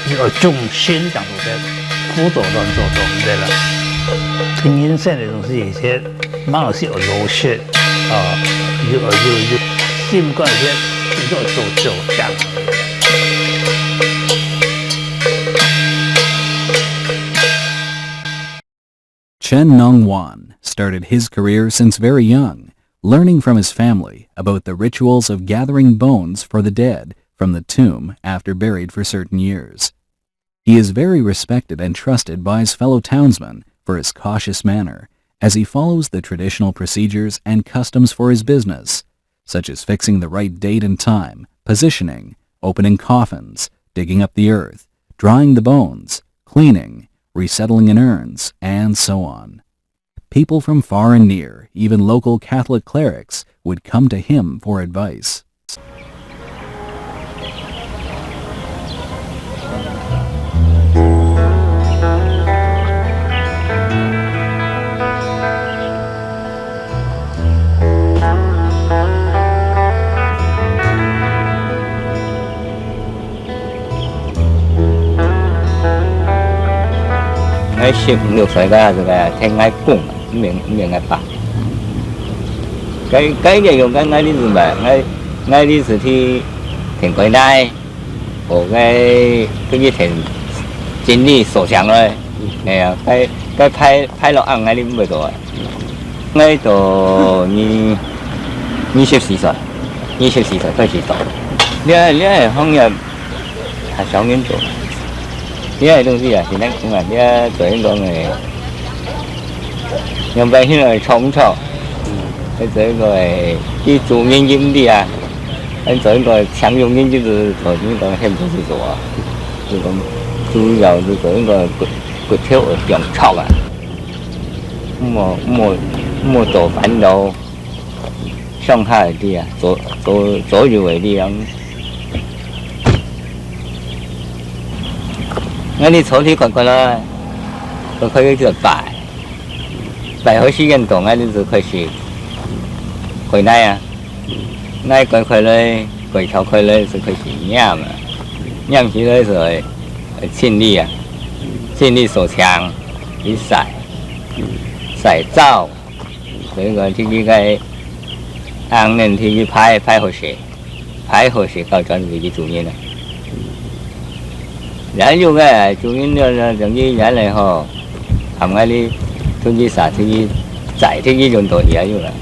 這個眾生當中个苦惱亂做做毋得啦。人生个東西，一切 麼个係愛老實，啊，有，有，有心肝个，做，做，做，做。Chen Nongwan started his career since very young, learning from his family about the rituals of gathering bones for the dead from the tomb after buried for certain years. He is very respected and trusted by his fellow townsmen for his cautious manner, as he follows the traditional procedures and customs for his business, such as fixing the right date and time, positioning, opening coffins, digging up the earth, drying the bones, cleaning, resettling in urns, and so on. People from far and near, even local Catholic clerics, would come to him for advice. 𠊎十五六歲个時節，聽𠊎公，毋免，毋免𠊎爸。該，該个用該𠊎哩子嘛，𠊎，𠊎哩子去田歸奈，學該，去田整理收成个。哎呀，該，該派，派落暗𠊎哩毋會做啊。 𠊎到二，二十四歲，二十四歲開始做。這，這个行業較少人做。這个東西啊，係難講啊，這做一個誒，用白話來創造，來做一個誒，去做研究的啊，來做一個強用研究的，做一個很多事做啊，就講主要就做一個骨，骨頭的強壯啊。 莫，莫，莫多煩惱，上下个力啊，左，左，左右个力量。𠊎哩坐地看看啦，看看就拜，拜好時間到，𠊎哩就開始，開來啊。 𠊎開開來，開竅開來就開始拈啊，拈起來就會，呃，清理啊，清理收成，去曬，曬燥，所以講天天該，恁樣天天排，排好勢，排好勢到轉去去做人啊。也有个做人了，了，等於原來吼，含𠊎哩，出去曬，出去曬，出去用到也有啦。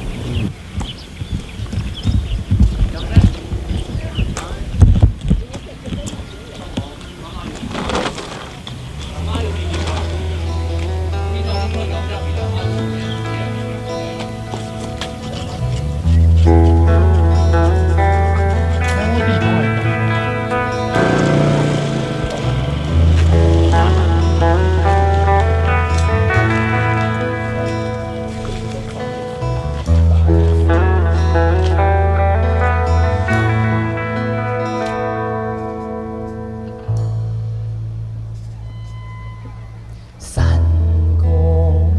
山歌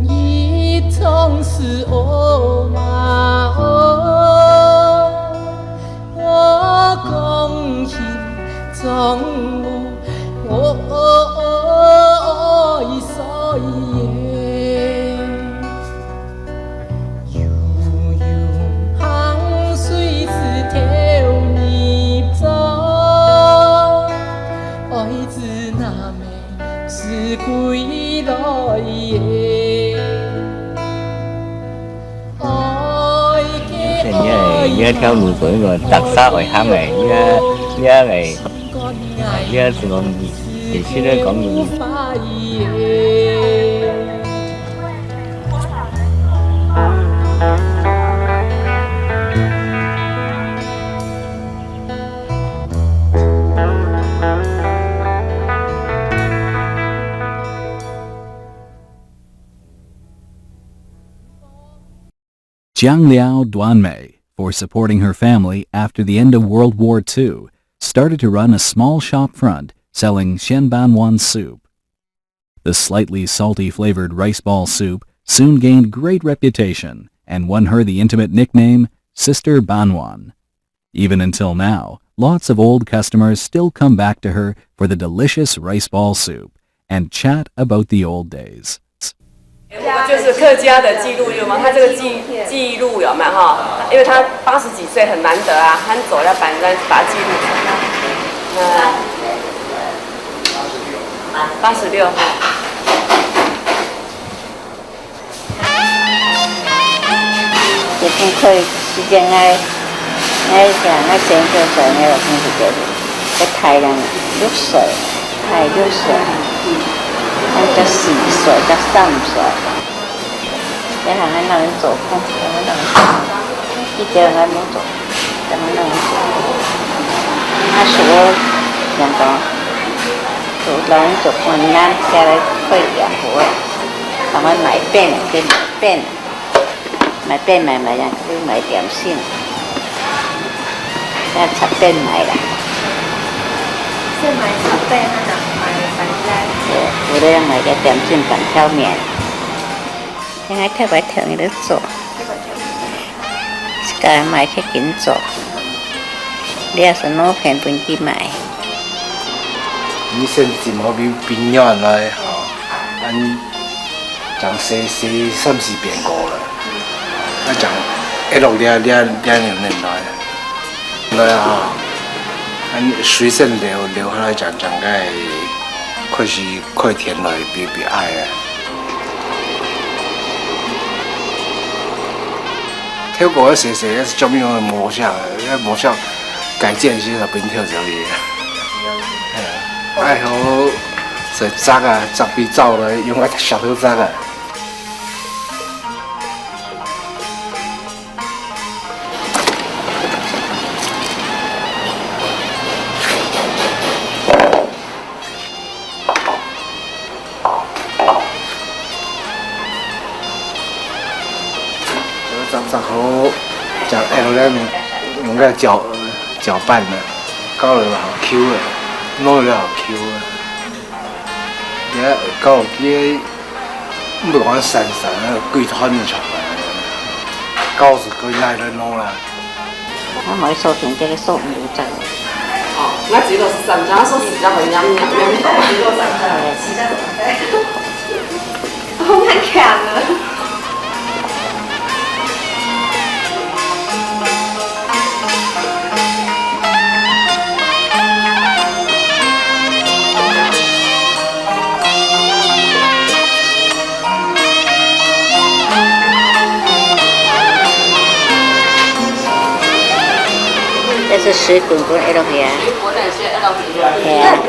一唱是哦嘛哦，我讲心中无哦哦哦哦，所以耶。 悠悠行水自投入舟，爱子那么是归来耶。爱个爱呀，你个，你个条路做一个特色外行个，你个，你个，你个是讲，你，你现在讲你。 Jiang Liao Duanmei, for supporting her family after the end of World War Two, started to run a small shop front selling Shen Ban Wan soup. The slightly salty flavored rice ball soup soon gained great reputation and won her the intimate nickname Sister Ban Wan. Even until now, lots of old customers still come back to her for the delicious rice ball soup and chat about the old days. 就是客家的记录有吗？他这个记记录有没有哈？因为他八十几岁很难得啊，他走了百分之八记录，嗯，八十六哈。 有空开时间，𠊎，𠊎想，𠊎先做做，𠊎有空时间，个大人六岁，大六岁，俺才四岁，才三岁。这下俺哪能做工？俺哪能做工？一点俺没做，俺哪能做工？俺说，人讲，做人做困難，起來開店鋪啊，同埋賣餅，去賣餅，賣餅賣賣啊，去賣點心，愛插餅賣啦。係賣插餅，還係賣飯仔？有，有咧賣个點心、粄條麵。 應該特別聽佢做，自家買去緊做，這係老片分佢買。你先浸好冰冰了來吼，恁樣將洗洗三四遍過了，啊將一落這這這樣弄來。 來啊，恁水先流流下來，將將該開始開天來，比比矮啊。跳過个細細个，專門用个模像，个模像改建一下，變跳上去。哎呀，愛好，所以摘啊，摘比照了，用个石頭摘啊。 這个煠煠好，食了咧，用个攪攪拌个，搞了好Q个，弄了好Q个。你看搞个，毋係講散散个，幾團个出來，搞是可以拿來弄啊。 我买手工这个手工就赞了。哦，我只有十三张，说十张很娘娘娘。只有三张，十张。好难看啊。這係水滾滾下落去啊。水滾下落去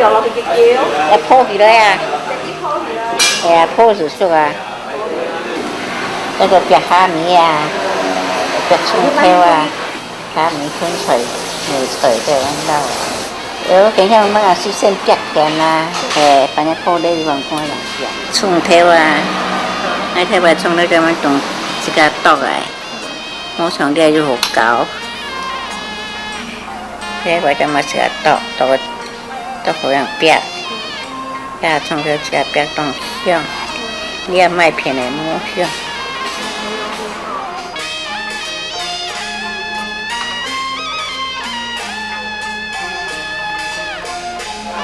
下落去。係啊。愛泡起來啊。係啊，泡就熟啊。這个煏蝦米啊，煏蔥頭啊。 蝦米、芹菜、梅菜這樣摎啊。有，今日𠊎啊，事先煏甜啊，嘿，反正泡个地方看樣煏。蔥頭啊，𠊎頭擺蔥頭這樣當自家剁个，無像這又好搞。這擺這樣自家剁，剁个 都好樣煏，這蔥頭自家煏當香，你愛買片个無香。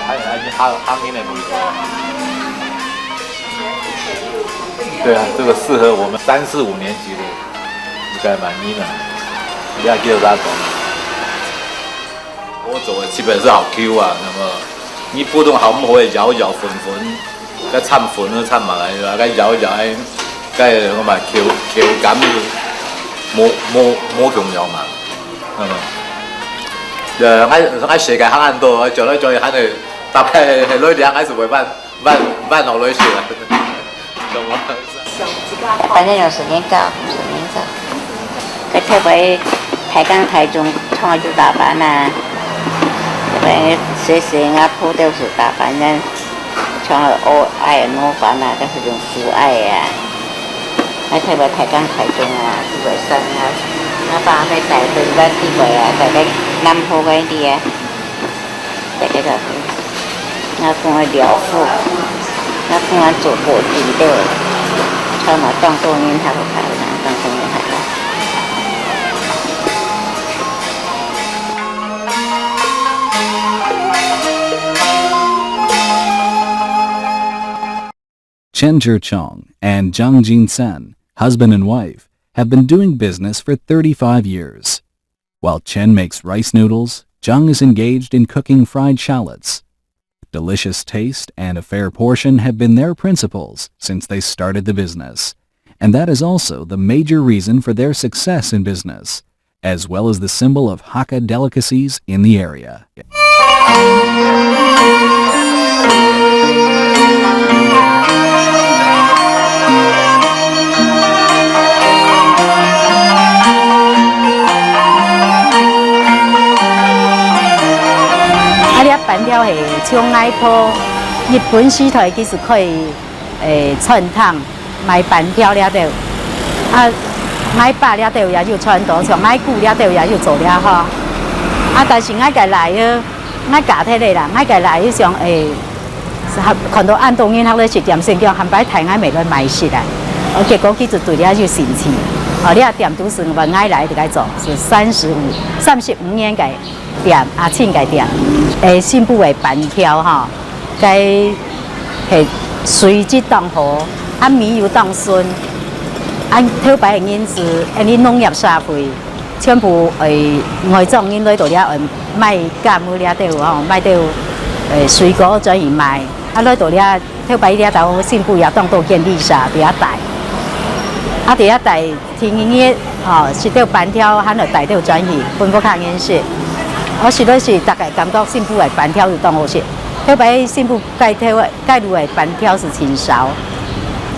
還有那些烘烘的味道。對啊，這個適合我們三四五年級的，應該滿意了。你要給我拉倒。 我做个基本係好Q啊，那麼你普通好毋好个搖搖粉粉，該摻粉啊摻埋來啊，該搖搖哎，該个嘛口口感係無無無共樣嘛，那麼，呃，𠊎𠊎世界還恁多，轉來轉去還係大概係來兩還係會辦 萬萬好來食啊。反正有時間到，有時間到。該特別大工大種，創就打扮啊。特別洗洗啊，鋪都係打扮呢，像愛愛弄飯啊，都係用手愛啊。該特別大工大種啊，就會生啊。啊，爸爸帶回咱地位啊，在該南部該地啊。 大家就，𠊎講个療膚，𠊎講𠊎做過治療，草嘛當多人較好，當多人較好。 Chen Zhichong and Zhang Jinsen, husband and wife, have been doing business for thirty-five years. While Chen makes rice noodles, Zhang is engaged in cooking fried shallots. Delicious taste and a fair portion have been their principles since they started the business, and that is also the major reason for their success in business, as well as the symbol of Hakka delicacies in the area. 啊，這粄條係像艾泡，日本時代其實開，誒，餐廳賣粄條這兜，啊，𠊎爸這兜也有賺到，像𠊎姑這兜也有做這行。啊，但是𠊎个倈仔，𠊎嫁忒了啦，𠊎个倈仔想，誒，看到恁多人客來食點心，叫下擺帶𠊎姆來賣食啊。哦，結果佢就對這有興趣。哦，這店都係𠊎倈仔來做，係三十五，三十五年个 店，阿清个店，誒，新埔个粄條吼，該係水質當好，啊，米又當純，啊，頭擺个人係，恁呢農業社會，全部，誒，外庄人來到這，誒，賣柑仔這兜吼，賣兜，誒，水果轉去賣，啊，來到這 頭擺這兜新埔也當多建築社在這戴。啊，在這戴第二日，吼，食兜粄條，還來帶兜轉去，分屋下人食。哦，實在係大家感覺新埔个粄條係當好食。頭擺新埔街頭个，街路个粄條係盡少，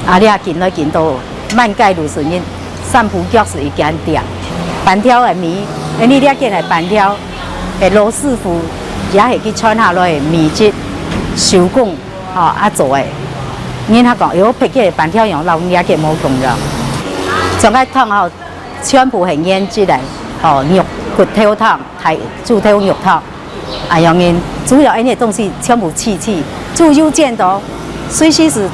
啊，這近來近到，滿街路係人，三步腳係一間店。粄條个米，因為這間个粄條，係老師傅，也係佢傳下來个秘籍，手工 吼，啊做个。人客講，喲，別个粄條樣，摎人家个無共樣。像該湯吼，全部係原汁个，吼，肉骨頭湯，大，豬頭肉湯。啊，樣人煮了恁呢東西全部試試，豬油煎到，隨時係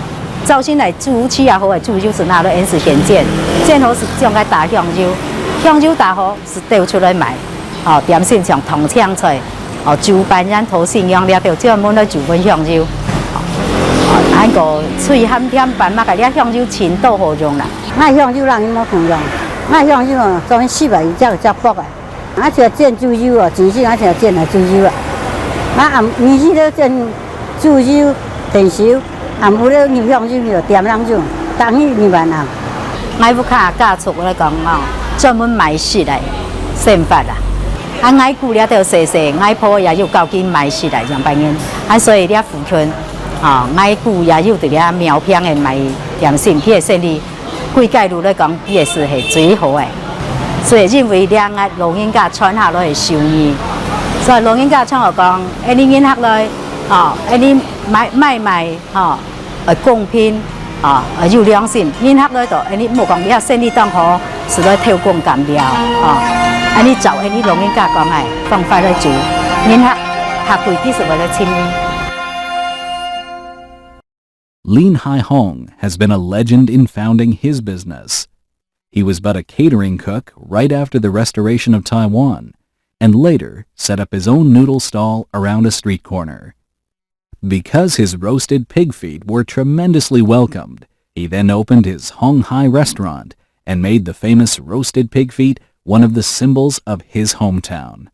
朝晨來煮，起也好个豬油係拿來恁時現煎，煎好係將該打香油，香油打好係兜出來賣。 哦，點心像糖青菜，哦，豬粄圓、挩新娘這兜專門來煮分香油。哦，還過炊鹹甜粄麼个，這香油盡多好用啦。𠊎香油人無共樣，𠊎香油哦，專門係啊，有隻有隻薄个。啊，就煎豬油哦，真係啊，就煎來豬油啊。啊，暗暝時咧煎豬油、電燒， 啊，有咧入鄉入去，店人就逐日入來啊。𠊎屋下家族來講哦，專門賣食个生活啦。啊，𠊎姑這兜細細，𠊎婆也有教佢賣食个樣般人。啊，所以這附近，哦，𠊎姑也有在這苗坪个賣點心，佢个生理，規街路來講，佢个係係最好个。所以因為這𠊎老人家傳下來个手藝，所以老人家常講，哎，你人客來，哦，哎，你買買買，哦， 呃，公平，啊，呃，有良心，人客來到，哎，你莫講這生理當好，係來偷工減料，啊，哎，你照，哎，你老人家講个方法來做，人客下跪，佢係會來請你。 Lin Hai Hong has been a legend in founding his business. He was but a catering cook right after the restoration of Taiwan, and later set up his own noodle stall around a street corner. Because his roasted pig feet were tremendously welcomed, he then opened his Hong Hai restaurant and made the famous roasted pig feet one of the symbols of his hometown.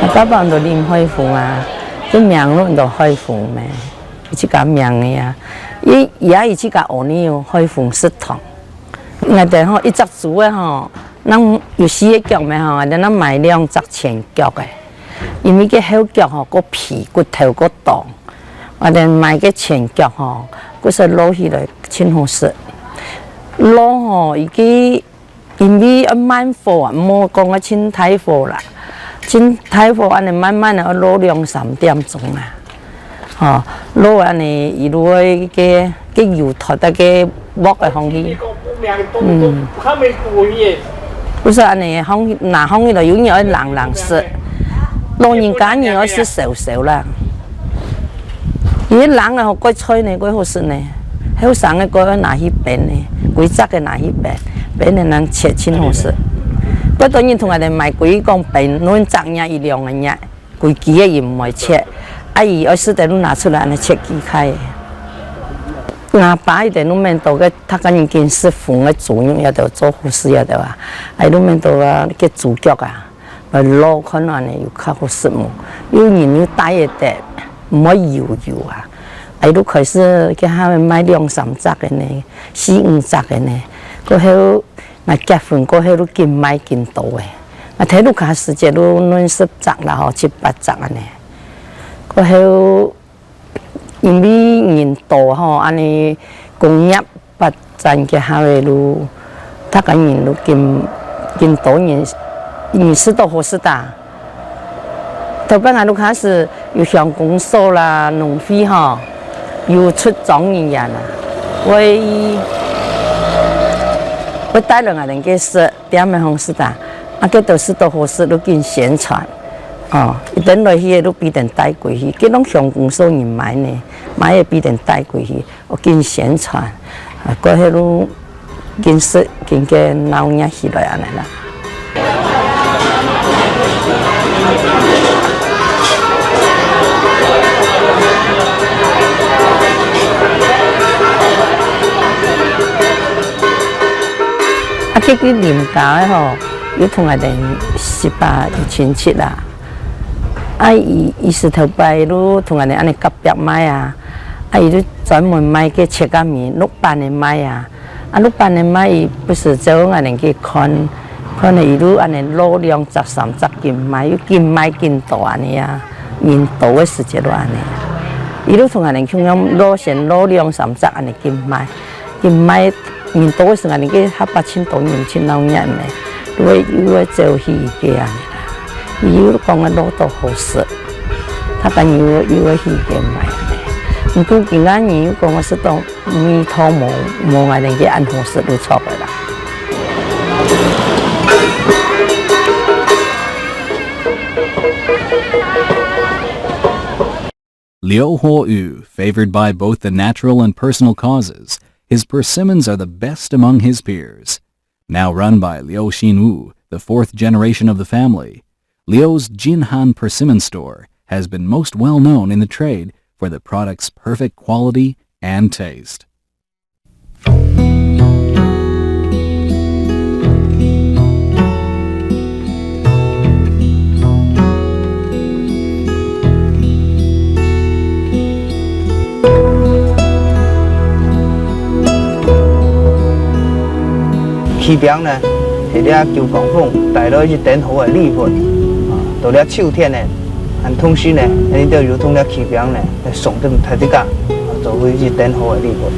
𠊎爸爸安到林海峰啊，佢名安到海峰咩，佢自家名个啊。佢也佢自家屋裡有海峰食堂。𠊎兜吼，一隻豬仔吼，人有四隻腳咩吼，𠊎兜人買兩隻前腳个，因為該後腳吼，較肥，骨頭較重。𠊎兜買該前腳吼，故所滷起來盡好食。滷吼，佢个 因為愛慢火啊，毋好講愛盡大火啦。盡大火恁呢慢慢仔愛滷兩三點鐘啊。吼，滷恁呢，一路个，个油脫到个鑊个方去。嗯。故所恁呢，放，拿放起來，有人愛冷冷食，老人家人愛食燒燒啦。 佢冷个吼，蓋脆呢，蓋好食呢。後生个蓋愛拿去冰呢，歸隻个拿去冰，冰个人切盡好食。蓋多人同𠊎兜買，歸講冰，論隻若一兩个若，歸支个佢毋會切。啊，佢愛食个就拿出來，恁呢切幾塊。吾爸佢兜攏免到个，他个人經食風个豬肉，也都做護士也都啊，啊，攏免到啊，个豬腳啊。來滷看恁呢有較好食無？有人有帶个得，毋會油油啊。啊，佢就開始佢下面賣兩三隻个呢，四五隻个呢。過後，𠊎結婚過後就緊賣緊多个。啊，頭路下時節就弄十隻啦吼，七八隻恁呢。過後，因為人多吼，恁呢工業 發展个下尾路，大家人都緊，緊多人，人食到好食啊。頭擺𠊎都開始有鄉公所啦、農會吼，有出張人員啊，會，會帶來𠊎等个食店个方式啊，啊，該都食到好食都緊宣傳。哦，一等來去个都必定帶過去，該攏鄉公所人買呢，買个必定帶過去。 哦，緊宣傳，啊，過後就緊食，緊个鬧熱起來恁呢啦。啊，結果鄰家个吼，有同𠊎等識吧，有親戚啦。 啊，佢，佢係頭擺就同𠊎等恁呢隔壁賣啊，啊，佢就專門賣个切仔麵，淥粄个賣啊。啊，淥粄个賣，佢毋使照𠊎等去看，看了佢就恁呢滷兩隻三隻緊賣，又緊賣緊多恁呢啊，人多个時節就恁呢。佢就同𠊎等共樣滷先滷兩三隻恁呢緊賣。 佢賣，人多个時候，你个下把盡多人盡鬧熱呢，又會，又會走去佢个啊，佢又講个滷到好食，大家又會，又會去佢个買呢。毋過今下人又講个食到味道無，無𠊎等个恁好食就著个啦。 Liu Huoyu, favored by both the natural and personal causes, his persimmons are the best among his peers. Now run by Liu Xinwu, the fourth generation of the family, Liu's Jinhan Persimmon Store has been most well known in the trade for the product's perfect quality and taste. 柿餅呢，係這九降風帶來一等好个禮物，啊，到這秋天呢，還同時呢，你就有同這柿餅呢，來送等大自家，啊，做為一等好个禮物。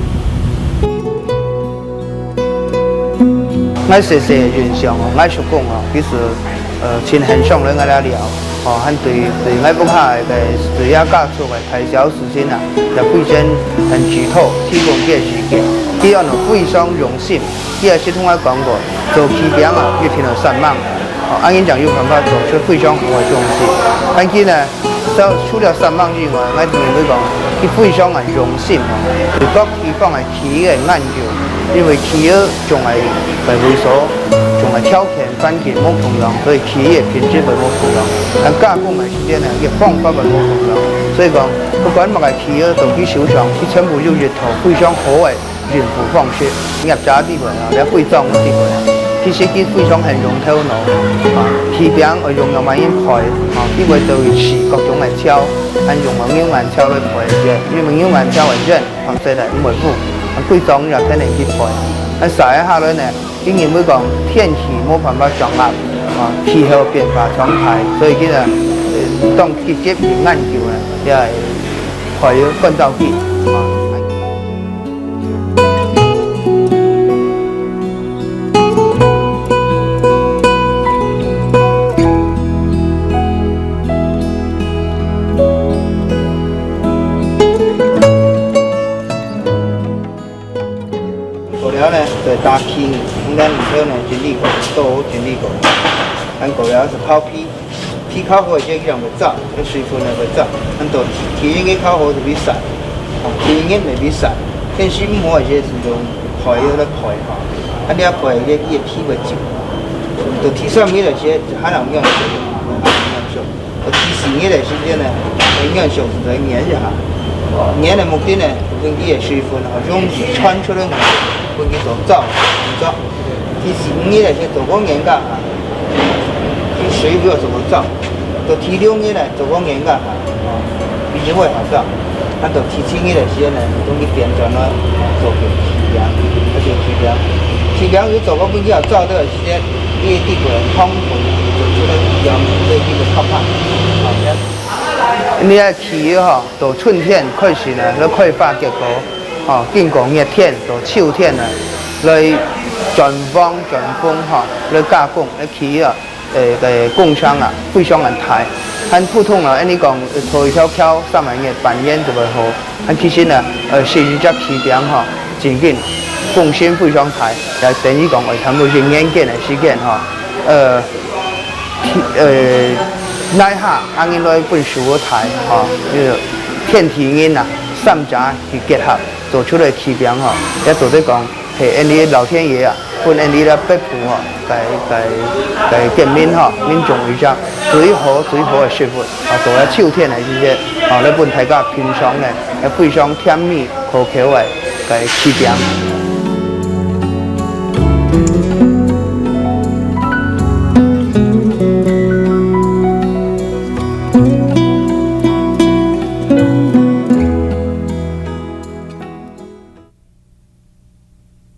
𠊎細細个印象哦，𠊎叔公哦，其實，呃，盡欣賞來𠊎這尞，哦，還對，對𠊎屋下个，對這家族个大小事情啊，也非常很指導，提供个意見。佢安到非常用心，佢也識同𠊎講過，做柿餅啊，一定愛煞猛。哦，恁樣正有辦法做出非常好个東西。還記得 除，除了煞猛以外，𠊎認為講，佢非常个用心吼，對各地方个柿仔个研究，因為柿仔種个个位所，種个條件環境無共樣，所以柿仔个品質會無共樣，但加工个時間呢，佢个方法會無共樣。所以講，不管麼个柿仔到佢手上，佢全部有一套非常好个 應付方式，業者个智慧啊，這貴重个智慧啊，其實佢非常很用頭腦啊。柿餅愛用仰般樣配啊，佢會對試各種个調，還用牛眼調來配个，因為牛眼調个圓，放出來毋會烏，啊，貴重也肯定去配。啊，曬下來呢，佢認為講天氣無辦法掌握啊，氣候變化常態，所以佢呢，呃，當積極去研究呢，也會配合管道去啊。 過了呢，再打皮，應該裡頭呢，整理過，都整理過。還過了是刨皮。 皮較好个，佢正會燥，該水分呢會燥。恁多皮，皮應該較好就會散，哦，皮應該會會散。天時毋好个時節，就用焙仔來焙吼。啊，你愛焙个，佢个皮會皺。到第三日个時節，還能用，還能用。到第四日个時節呢，用手指來研一下。研个目的呢，分佢个水分吼，容易傳出來，分佢做燥，做。第四日个時節，做個研究下。 第四水果怎麼種？就第六日呢，做个年个哈，哦，比較會好種。啊，到第七日个時間呢，就去點轉來做个起餅，而且起餅，起餅有做个比較早个時間，你个地方通風，就出來起餅，所以叫做泡泡。好，這樣。你个起吼，到春天開始呢，來開花結果，吼，經過熱天到秋天呢，來轉黃轉紅吼，來加工，來起啊。 呃，个工程啊，非常个大。很普通啊，恁呢講，呃，做一條橋三個月、半年就會好。但其實呢，呃，係一隻起點吼，真緊，工程非常大，也等於講會差不多一年間个時間吼。呃，天，呃，哪下恁呢來分手个大吼，呃，天地人啊，三者去結合，做出來起點吼，也做得講 係，恁呢老天爺啊，分恁呢个北部吼，个，个，个國民吼，民眾一隻最好最好个食物，啊，到了秋天个時節，啊，來分大家品嚐呢，个非常甜美可口个，个起餅。